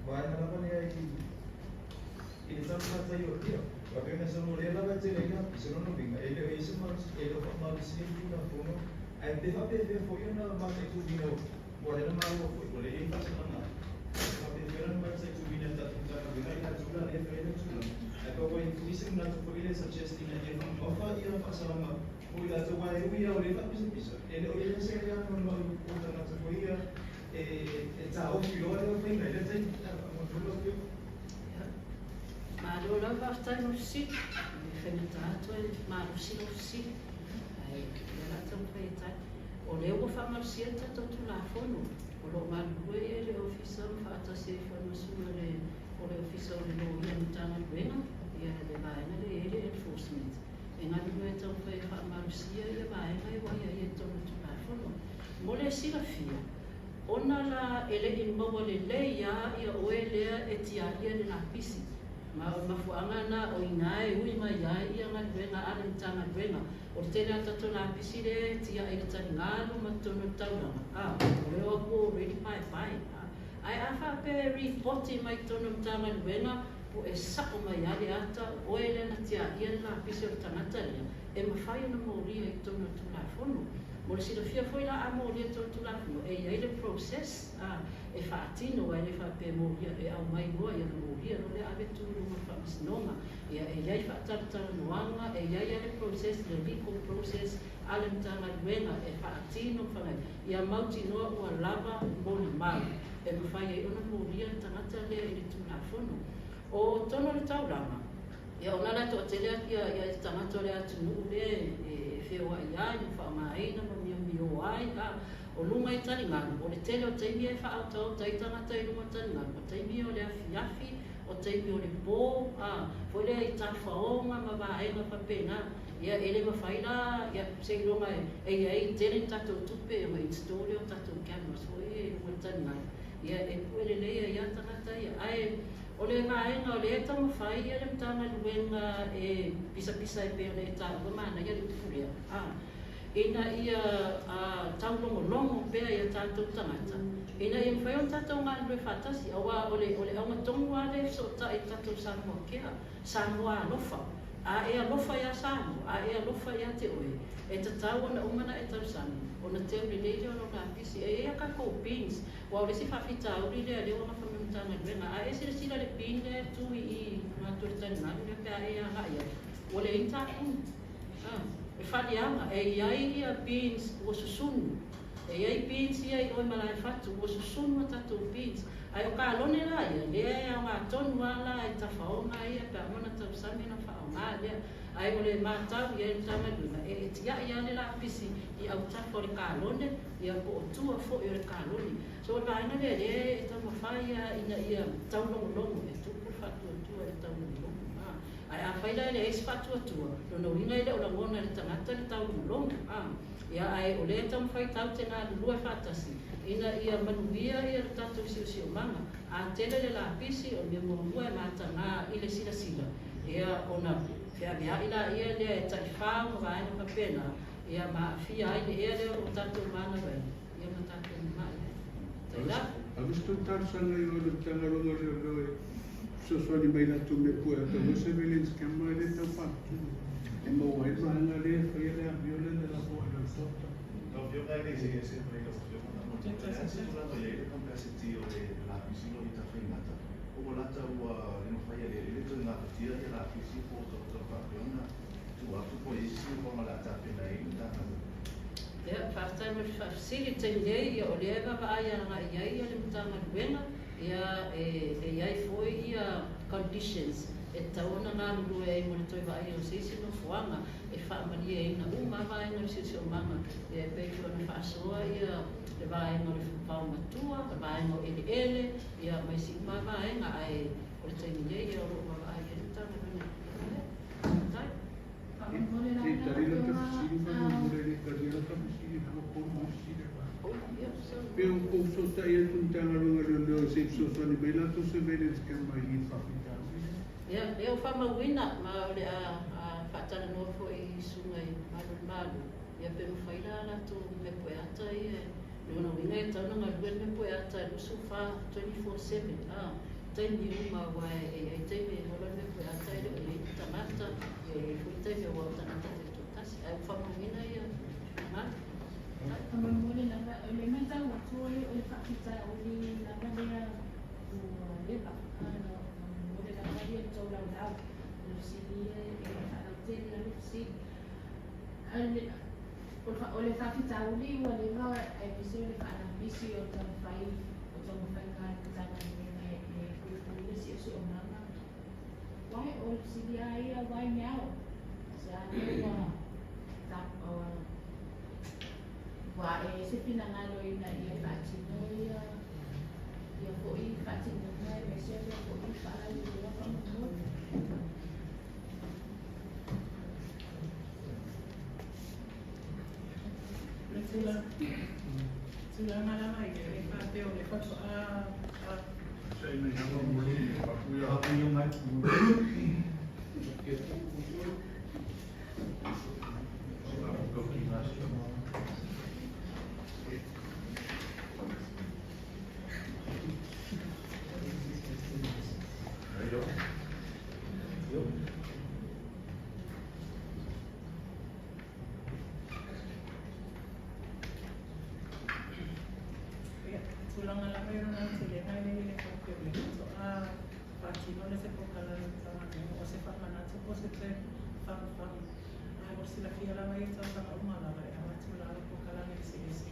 Speaker 11: vaega lava lea i le taumafai o Apia. Pei ona saunoa lea lava e tele ai lapisi. O lona uiga e le o i ai se malosi, e le o faamalosia le Tulafono ae pe faapefea foi ona mataituina ua lea na maua foi ua le i ai faasalaga. Faapefea ona mataituina e tatou Matagaluega i latou la lea e fai ai le tulaga. Ae pau ai foi se manatu foi lea suggest ina ia faamamafa ia faasalaga mo i latou aua e ui lava o lea e faapisapisa e le o i ai se anoanoai o tagata foi ia e taofi loa le faiga i lea taimi faamolemole lau Afioga.
Speaker 6: Malo lava, faafetai mo le fesili. E faigata atu e malosi lau fesili, ae o lea o le a taumafai e tali. O lea ua faamalosia le tatou Tulafono, o lo o galulue le Ofisa ma faatasi ai foi ma suiga o le Ofisa o le Loia Matagaluega, ia le vaega lea e i ai le enforcement, e galulue e taumafai e faamalosia ia vaega e ua aiaia i totonu o le Tulafono. Mo le silafia, ona la e le i maua lelei lava ia oe lea e tiaia le lapisi, ma o le mafuaaga lena o i ina e ui mai ai ia galuega a le Matagaluega. O le tele lava o tatou lapisi lea e tiai i le taligalu ma totonu o le taulaga, a, o le o atu ua already paepae. Ae a faapea e ripoti mai totonu o le Matagaluega, pue sao mai lava le ata, o oe lea na tiaia le lapisi o le tagata lea, e mafai ona molia i totonu o le Tulafono. Mo le silafia foi la, a molia i totonu o le Tulafono, e i ai le process a, e faatino, aua e le faapea e molia, e aumai loa ia ona molia loa lea ave tu i luma o le Faamasinoga. Ia, e i ai faatalatalanoaga, e i ai lava le process, le legal process a le Matagaluega e faatino ma fai, ia mautinoa ua lava molimau e mafai ai ona molia le tagata lea i le Tulafono. O totonu o le taulaga, ia ona la e toatele ia tagata o le atunuu lea e feoai ai ma faaaogaina ma miomio ai, a o luga i taligalu, o le tele o taimi e faaotaota ai tagata i luga o taligalu, o taimi o le afiafi, o taimi o le po, a, foi lea i tafaoga ma vaega faapena. Ia e le mafai la, ia seiloga e i ai tele ni tatou tupe ona install lea o tatou cameras foi ia i luga o le taligalu, ia e pue lelei ai lava tagata ia. Ae o le vaega o lea e taumafai le Matagaluega e pisapisa e pei ona e taua, manaia le upu lea, a, ina ia taulogologo pea i a tatou tagata, ina ia mafai ona tatou galulue faatasi, aua o le auga tonu lava lea e fesootai i le tatou Samoa Care, Samoa alofa. A e alofa iā Samoa, a e alofa ia te oe, e tatau ona uma ona e tausami, ona teu lelei lea o lau lapisi. E i ai a tatou bins, aua o le isi faafitauli lea lea ua gafa ma le Matagaluega. A e silasila i le bin lea e tu i i luga atu o le taligalu lea pe a e agai atu, ua leai ni tapuni. E faliaga, e i ai ia bins ua susunu. E i ai bins ia i o i Malaefatu, ua susunu a tatou bins. Ae o kalone la ia, lea e aoga tonu lava la i tafaoga ia pe a uma ona tausami ona faaaoga lea. Ae o le matau i ai le Matagaluega, e tiai lava le lapisi i autafa o le kalone, ia po o tua foi o le kalone. So o le vaega lea, lea e taumafai lava ina ia taulogologo, e tupu le faatuatua i le taulogologo. Ae afai la e leai se faatuatua, lona uiga e le o lagona e le tagata le taulogologo. Ia, ae o lea e taumafai tatou te galulue faatasi ina ia manuia ia le tatou siosiomaga. A tele le lapisi, o le mea muamua e mataga i le silasila, ia ona feaveai laia lea e taifau ma vaega faapena, ia ma aafia ai le ea lea o lo o tatou manavaina, ia ma tatou mamai ai. Taila.
Speaker 10: Ave se tou talosaga i o i le Matagaluega o Leoleo e fesoasoani mai i latou mea pue atau ai surveillance camera lea e tau faatutu e maua ai le vaega lea e faia le amio lea na lafo ai i lau doctor.
Speaker 12: Lau Afioga e le i see ese mai lau Afioga, faamolemole, o le a se tulaga o i ai le capacity o le lapisi o lo o i Tafaigata? Po ua lata ua le mafai e le eleele toe gafatia ia lapisi po o tau faapea ona tuu atu po o i ai se isi nofoaga o le a tapena ai le Matagaluega?
Speaker 6: Ia, faafetai mo le faafesili. I le taimi nei, ia, o lea e vaavaai agai i ai le Matagaluega, ia, e i ai foi ia conditions e tatau ona galulue ai mo le toe vaaia o se isi nofoaga e faamalieina uma lava vaega o le siosiomaga, ia, e pei foi ona faasoa ia le vaega o le vaomatua, le vaega o eleele, ia, ma isi uma lava vaega, ae o le taimi nei, ia, o lo o vaavaai i ai le Matagaluega i le tulaga lea. Faafetai.
Speaker 10: Se i tali lata fesili faamolemole, e le i talia lata fesili leaga ua tolu mai fesili a le vaega. Pe ua tou fesootai atu i le Matagaluega o Leoleo se i fesoasoani mai latou surveillance camera i i le faafitauli lea.
Speaker 6: Ia, lea ua faamauina, ma o le a faatalanoa foi i susuga i Malu o le Malo, ia pe mafai la latou mea pueata ia, lona uiga e tatau ona galue le mea pueata 24, 24/7, a, taimi uma, aua e i ai taimi e ola le mea pueata e le o i ai ni tagata, ia e i ai foi taimi aua o tagata taitoatasi, ae ua faamauina ia finagalo.
Speaker 7: Faamolemole lava, o le matau atu o le faafitauli lava lea ua leva ona momole lava ia le tou laulau. O le fesili e faalautele lava le fesili.
Speaker 8: O le faafitauli ua leva aemaise o le faalapisi o taumafai o taumafaiga a le Matagaluega e puipui le siosiomaga. Why o le fesili lava ia why now? O se a mea ua ua ae ai se finagalo ina ia faatino ia ia foi faatinoga aemaise o lea foi faalauiloa faamolemole.
Speaker 2: Le tulaga lava ia e faapea o le faatoa Ia, tulaga lava ia lona aotelega e le i le faapea o le faatoa faatino le se polokalame Matagaluega o se faamanatu po o se toe fagufagu. Ae mo le silafia lava ia tausaga uma lava e avatu lava polokalame eseese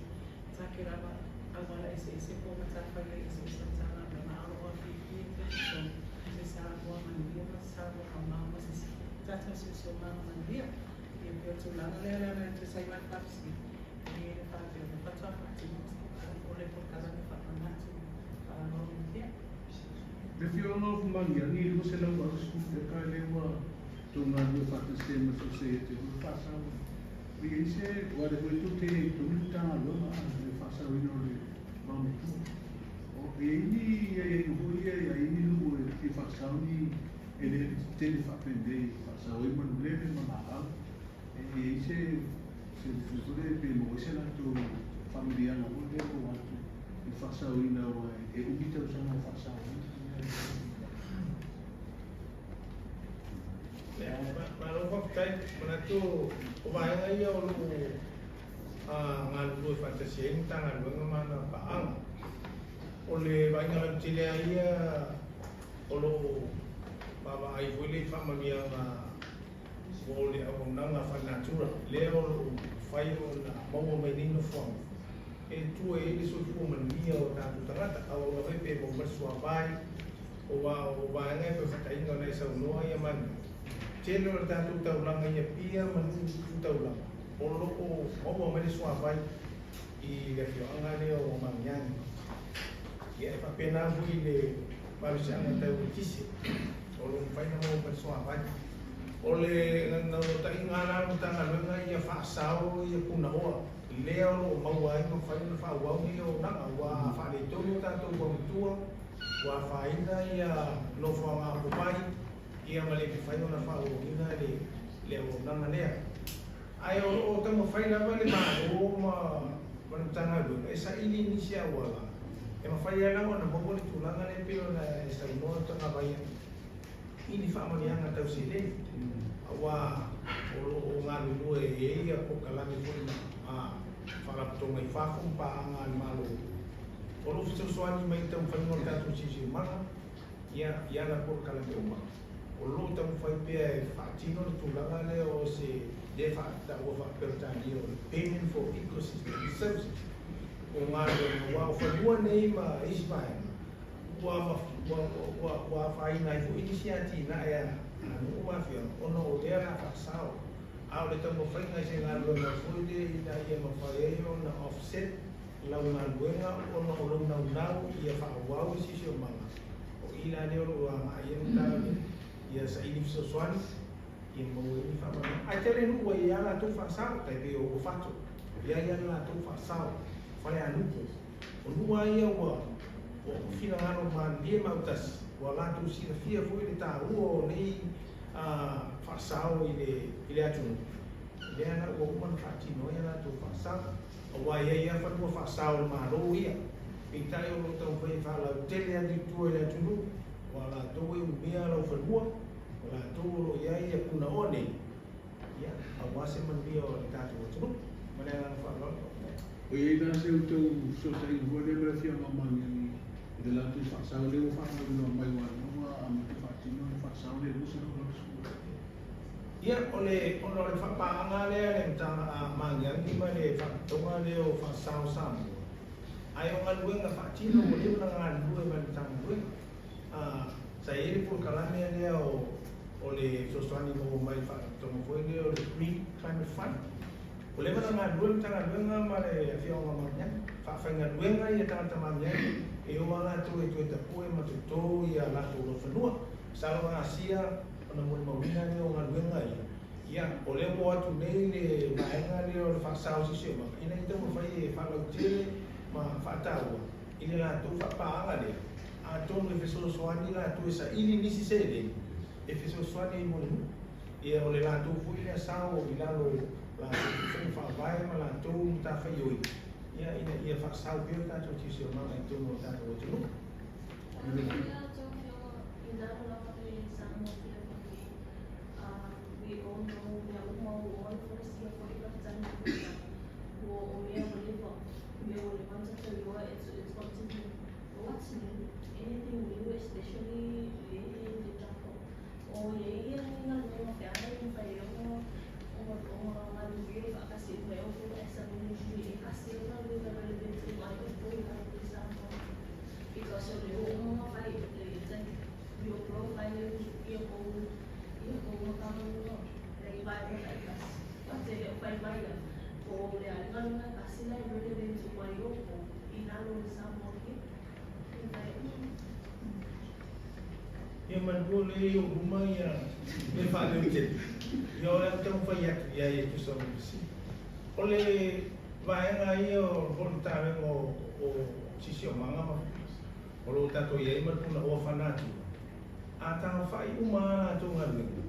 Speaker 2: take lava auala eseese po o matafaioi eseese o Matagaluega a o lo o afifi pea i totonu se Samoa manuia ma se Samoa mamao ma se tatou siosiomaga manuia. Ia pei o le tulaga lea leaga e tusa ai ma le faafesili e le faapea o le faatoa faatino o le polokalame faamanatu faaaloalogia.
Speaker 10: Le afioga o Fumagiagi i 280 eka lea ua tou galulue faatasi ai ma le Sosaiete o le faasao. E i ai se, aua o lea foi tou te i ai i totonu o le Matagaluega i le faasaoina o le vaomatua. E i ai ni aiaiga foi ia e i ai ni nuu e fia faasao ni eleele tetele faapenei e faasao ai manulele ma laau. E i ai se se mea foi lea pe maua ai se latou faamanuiaga foi lea e maua atu i le faasaoina aua e umi tausaga o faasao ai.
Speaker 4: Malo faafetai. Manatu o vaega ia o loo galulue faatasi ai le Matagaluega ma ana paaga. O le vaaiga lautele lava ia o lo o vaavaai foi le i faamanuiaga mo le auaunaga faale-natura lea o lo o mafai ona maua mai nei nofoaga e tua i ai le soifua manuia o tatou tagata. Auauna foi pe maua mai le suavai, aua o vaega e fefataiga ona e saunoa ia manu. Tele o le tatou taulaga i Apia ma nuu tu taulaga o lo o maua mai le suavai i le afioaga lea o Magiagi. Ia e faapena foi i le malosiaga tau eletise o lo o mafai ona maua mai le suavai. O le naunautaiga la o le Matagaluega ia faasao ia punaoa lea o lo o maua ai ma mafai ona faaauau nei auaunaga aua a faaletonu tatou vaomatua ua afaina ia nofoaga apovai ia ma le mafai ona faaauauina le auaunaga lea. Ae o lo o taumafai lava le Malo ma le Matagaluega e saili nisi auala e mafai ai lava ona maua le tulaga lea e pei ona e saunoa Tagavaia i ni faamanuiaga tau seleni aua o lo o galulue e i ai ia polokalame foi ma faalapotopotoga i fafo ma paaga a le Malo o lo o fesoasoani mai i le taumafaiga o le tatou siosiomaga ia i ana polokalame uma. O lo o taumafai pea e faatino le tulaga lea o se lea e taua faa-Peretania o le Payment for Ecosystem Services o galuega aua o fanua nei ma isi vaega ua ua ua afaina ai foi nisi atinae a nuu ma afioaga ona o lea o le a faasao. A o le taumafaiga i se galuega foi lea ina ia mafai ai ona offset lau galuega ona o lou naunau ia faaauau le siosiomaga, o i la lea o lo o agai ai le Matagaluega ia saili fesoasoani ia maua ai ni faamanuiaga. Ae tele nuu ua i ai lava latou faasao, tai pei o Uafato, ua i ai lava le latou faasao, Falealupo. O nuu lava ia ua finagalo malilie ma autasi, ua latou silafia foi le taua o nei faasao i le atunuu, lea la ua uma ona faatino ai a latou faasao. Aua e i ai lava fanua faasao o le Malo ia, peitai o lo o taumafai e faalautele atu i tua i le atunuu, aua o latou e umea lau fanua, o latou o lo o i ai ia punaoa nei, ia, aua se manuia o le tatou atunuu. Ma le agaga faaaloalo, faafetai.
Speaker 10: O i ai la se outou fesootaiga foi lea ma le afioaga o Magiagi i le latou faasao lea ua faamauina mai aua o lena ua amata faatino le faasao lea i le 280.
Speaker 4: Ia, o le, ona o le faapaaga lea a le Magiagi ma le Faalapotopotoga lea o Faasao Samoa, ae o galuega faatino ua leva ona galulue ma le Matagaluega. Sa i ai le polokalame lea o le fesoasoani maua mai le Faalapotopotoga foi lea o le Green Climate Fund. Ua leva ona galulue le Matagaluega ma le Afioga Magiagi, faafaigaluega ia tagata magiagi e o lava latou e toe tapue ma toto ia latou laufanua. Masalo a asia ona molimauina lea o galuega ia, ia o lea ua o atu nei le vaega lea o le faasao siosiomaga ina ia taumafai e faalautele ma faataua i le latou faapaaga lea, atonu e fesoasoani latou e saili nisi seleni e fesoasoani ai mo le nuu. Ia o le latou foi lea sao i lalo o latou faiga faavae ma latou matafaioi ia ina ia faasao pea le tatou siosiomaga i totonu o le tatou atunuu.
Speaker 7: Because o le oo ma fai le your profile ia kou makaluga le vaega taitasi ta te le o fai mai la po o le a le galuega e tasi la e relevant ai outou i lalo o le Samoa
Speaker 4: Ia manu o lea i ou luma ia mea faaleotele, ia o le a ou taumafai atu i ai e tusa ma le fesili. O le vaega ia o le Matagaluega o Siosiomaga ma o lo o tatou i ai ma le Punaoa Faanatura, a tagofai uma lava latou galuega,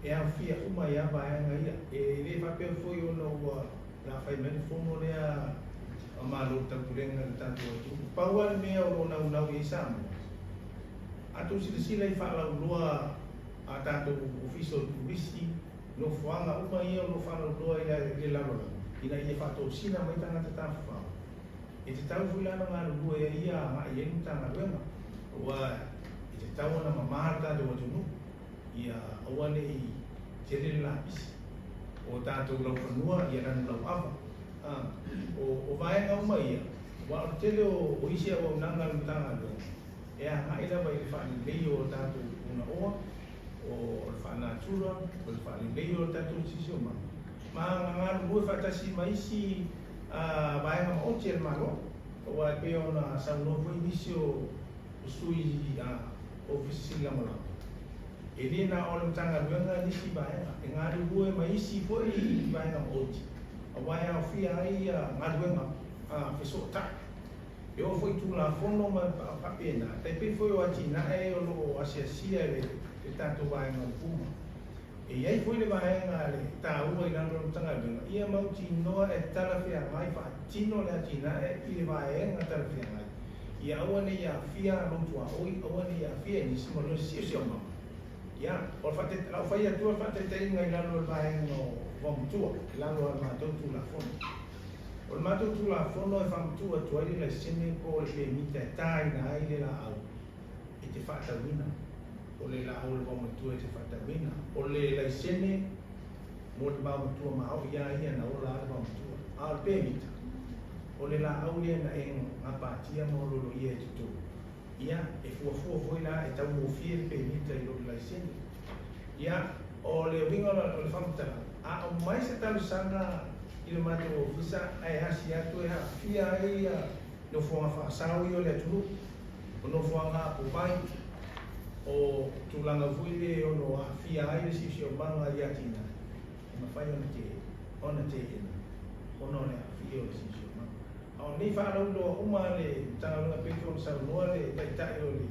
Speaker 4: e aofia uma ai lava vaega ia. E le faapea foi ona ua o le a fai mai le fono lea a Malo o le Taupulega i le tatou atunuu. Pau lava le mea o lo o naunau i ai Samoa, a outou silasila i faalauiloa a tatou Ofisa o Turisi, nofoaga uma ia o lo o faalauiloa i le lalolagi, ina ia faatosina mai tagata tafafao, E tatau foi la ona galulue ai ia agai i ai le Matagaluega, aua e tatau ona mama le tatou atunuu, ia aua ne i tele le lapisi. O tatou laufanua ia lanu lauava. A, o, o vaega uma ia, aua o le tele o, o isi auaunaga a le Matagaluega, e agai lava i le faalelei o tatou punaoa, o le faanatura, o le faalelei o le tatou siosiomaga, ma galulue faatasi ma isi vaega maoti a le Malo, aua e pei ona saunoa foi nisi o sui Ofisa Sili Lagolago, e le na o le Matagaluega nisi vaega, e galulue ma isi foi vaega maoti, aua e aofia ai galuega fesootai. E oo foi i Tulafono ma faapena, tai pei foi o atinae o lo o asiasia e le tatou vaega o le Puma. E i ai foi le vaega le taua i lalo o le Matagaluega ia mautinoa e talafeagai faatino le atinae i le vaega talafeagai, ia aua ne i aafia lou tuaoi, aua ne i aafia i nisi ma lona siosiomaga. Ia, o le faataitaiga, o lau fai atu o le faataitaiga i lalo o le vaega o Vaomatua, i lalo o le matou Tulafono. O le matou Tulafono e faamatuu atu ai le laisene po o le pemita e taina ai le laau e te faatauina. O le laau o le vaomatua e te faatauina. O le laisene mo le vaomatua maoi lava ia na ola lava le vaomatua. A o le pemita, o le laau lea na e gapatia ma ololoia e toto. Ia, e fuafua foi la e taugofie le pemita i lo le laisene. Ia, o le uiga o le faamatalaga, a aumai se talosaga i le matou ofisa ae asi atu e aafia ai ia nofoaga faasao ia o le atunuu, o nofoaga apovai, o tulaga foi lea e ono aafia ai le siosiomaga i atinae, e mafai ona te ona teena ona o le aafia o le siosiomaga. A o nei faalauiloa uma a le Matagaluega pei foi ona saunoa le Taitai o le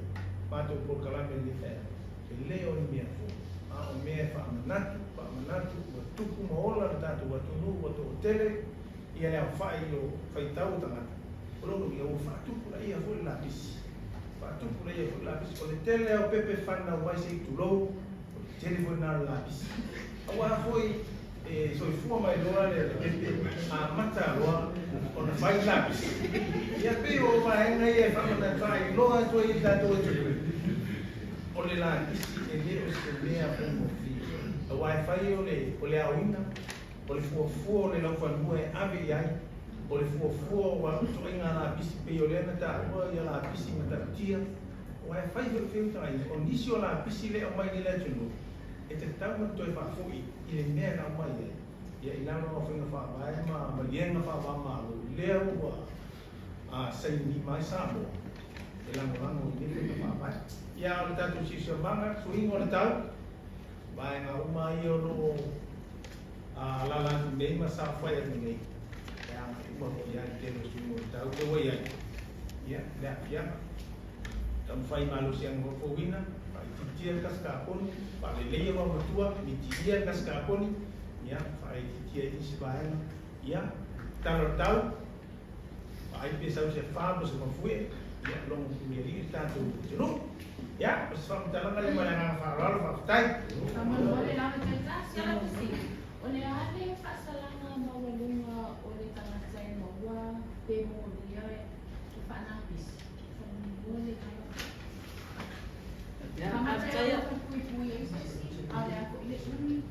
Speaker 4: matou polokalame i lenei taeao, e le o ni mea fou, a o mea e faamanatu, faamanatu ua tupu ma ola le tatou atunuu ua toatele ia le aofai o faitau o tagata, o lona uiga ua faatupulaia foi le lapisi, faatupulaia foi le lapisi. O le tele lava o pepe fanau mai se i tulou, o le tele foi lena o le lapisi. Aua foi e soifua mai loa le pepe, amata loa ona fai le lapisi. Ia pei o vaega ia e faailoa atu ai i le tatou atunuu, o le lapisi e le o se mea faigofie. Auā e fai o le o le aoina, o le fuafua o le laufanua e ave i ai, o le fuafua o itoaiga lapisi pei o lea na taua ia lapisi matautia, aua e fai foi le feutagaiga, o nisi o lapisi lea e aumai nei i le atunuu, e tatau ona toe faafoi i le mea na aumai ai, ia i lalo o faiga faavae ma maliega faava-o-Malo, lea ua sainilima ai Samoa e lagolago i nei faiga faavae. Ia a o le tatou siosiomaga, suiga o le tau, vaega uma ia o lo o alaala atu nei ma saofai atu nei, e agai uma foi lava i le tele o suiga o le tau lea ua i ai, ia, le aafiaga. Taumafai malosiaga faafouina, faaitiitia le kasi kaponi, faaleleia vaomatua, mitiia le kasi kaponi, ia, faaitiitia ai isi vaega, ia, tala o le tau, vaai pe sau se afa po o se mafuie, ia, logo pulealii le tatou atunuu. Ia, o se faamatalaga lea ma le agaga faaaloalo, faafetai.
Speaker 13: Faamolemole lava taitasi lau fesili, o le a le faasalaga maualuga o le tagata e maua pe molia e faanapisi? Faamolemole lava.
Speaker 6: Ia,
Speaker 13: Faamata
Speaker 6: faafetai
Speaker 13: e ono puipui ai se isi, a o le a foi le umi?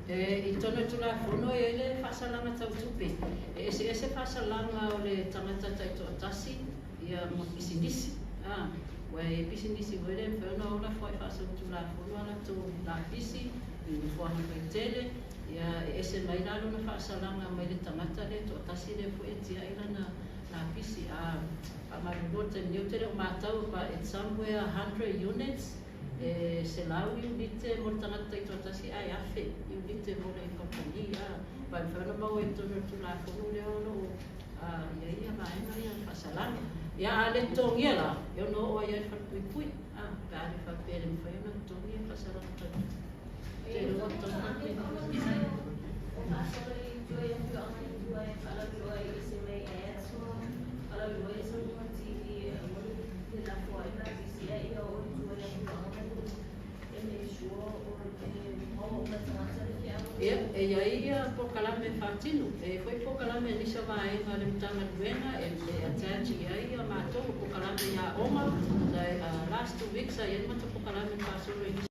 Speaker 6: E, i totonu o le Tulafono e i ai le faasalaga tau tupe. E eseese faasalaga o le tagata taitoatasi ia ma pisinisi. A, aua e i ai pisinisi foi lea e mafai ona o lafoai faasolitulafono a latou lapisi i nofoaga faitele, ia e ese mai la lona faasalaga mai le tagata lea e toatasi lea foi e tiai lana lapisi. A, faamalulu i le taimi nei ou te le o matau, but it's somewhere 100 units, e 100 iunite mo le tagata taitoatasi ae 1,000 iunite mo le kamupani. A, pa e mafai ona maua i totonu o le Tulafono lea o lo o i ai ia vaega ia o le faasalaga. Ia, a le totogia la, e ono oo ai lava i le falepuipui, a, pe a le faapea e le mafai ona totogi ia faasalaga tau tupe.
Speaker 13: E
Speaker 6: Ou te
Speaker 13: i ai
Speaker 6: iloa ua
Speaker 13: foi
Speaker 6: tatau ona
Speaker 13: tulaga
Speaker 6: faapena.
Speaker 7: O faasolo i tua i afioaga i tua e faalauiloa ai e ese mai ads ma faalauiloa ai sau luga TV e aua le lafo ai lapisi ae ia oo i tua i afioaga ma nuu e make sure o e maua uma e tagata le feau.
Speaker 6: Ia, e i ai ia polokalame faatino, e i ai foi polokalame a nisi o vaega a le Matagaluega e attach i ai ia matou, o polokalame i aoga, last 2 weeks sa i ai le matou polokalame na faasolo i nisi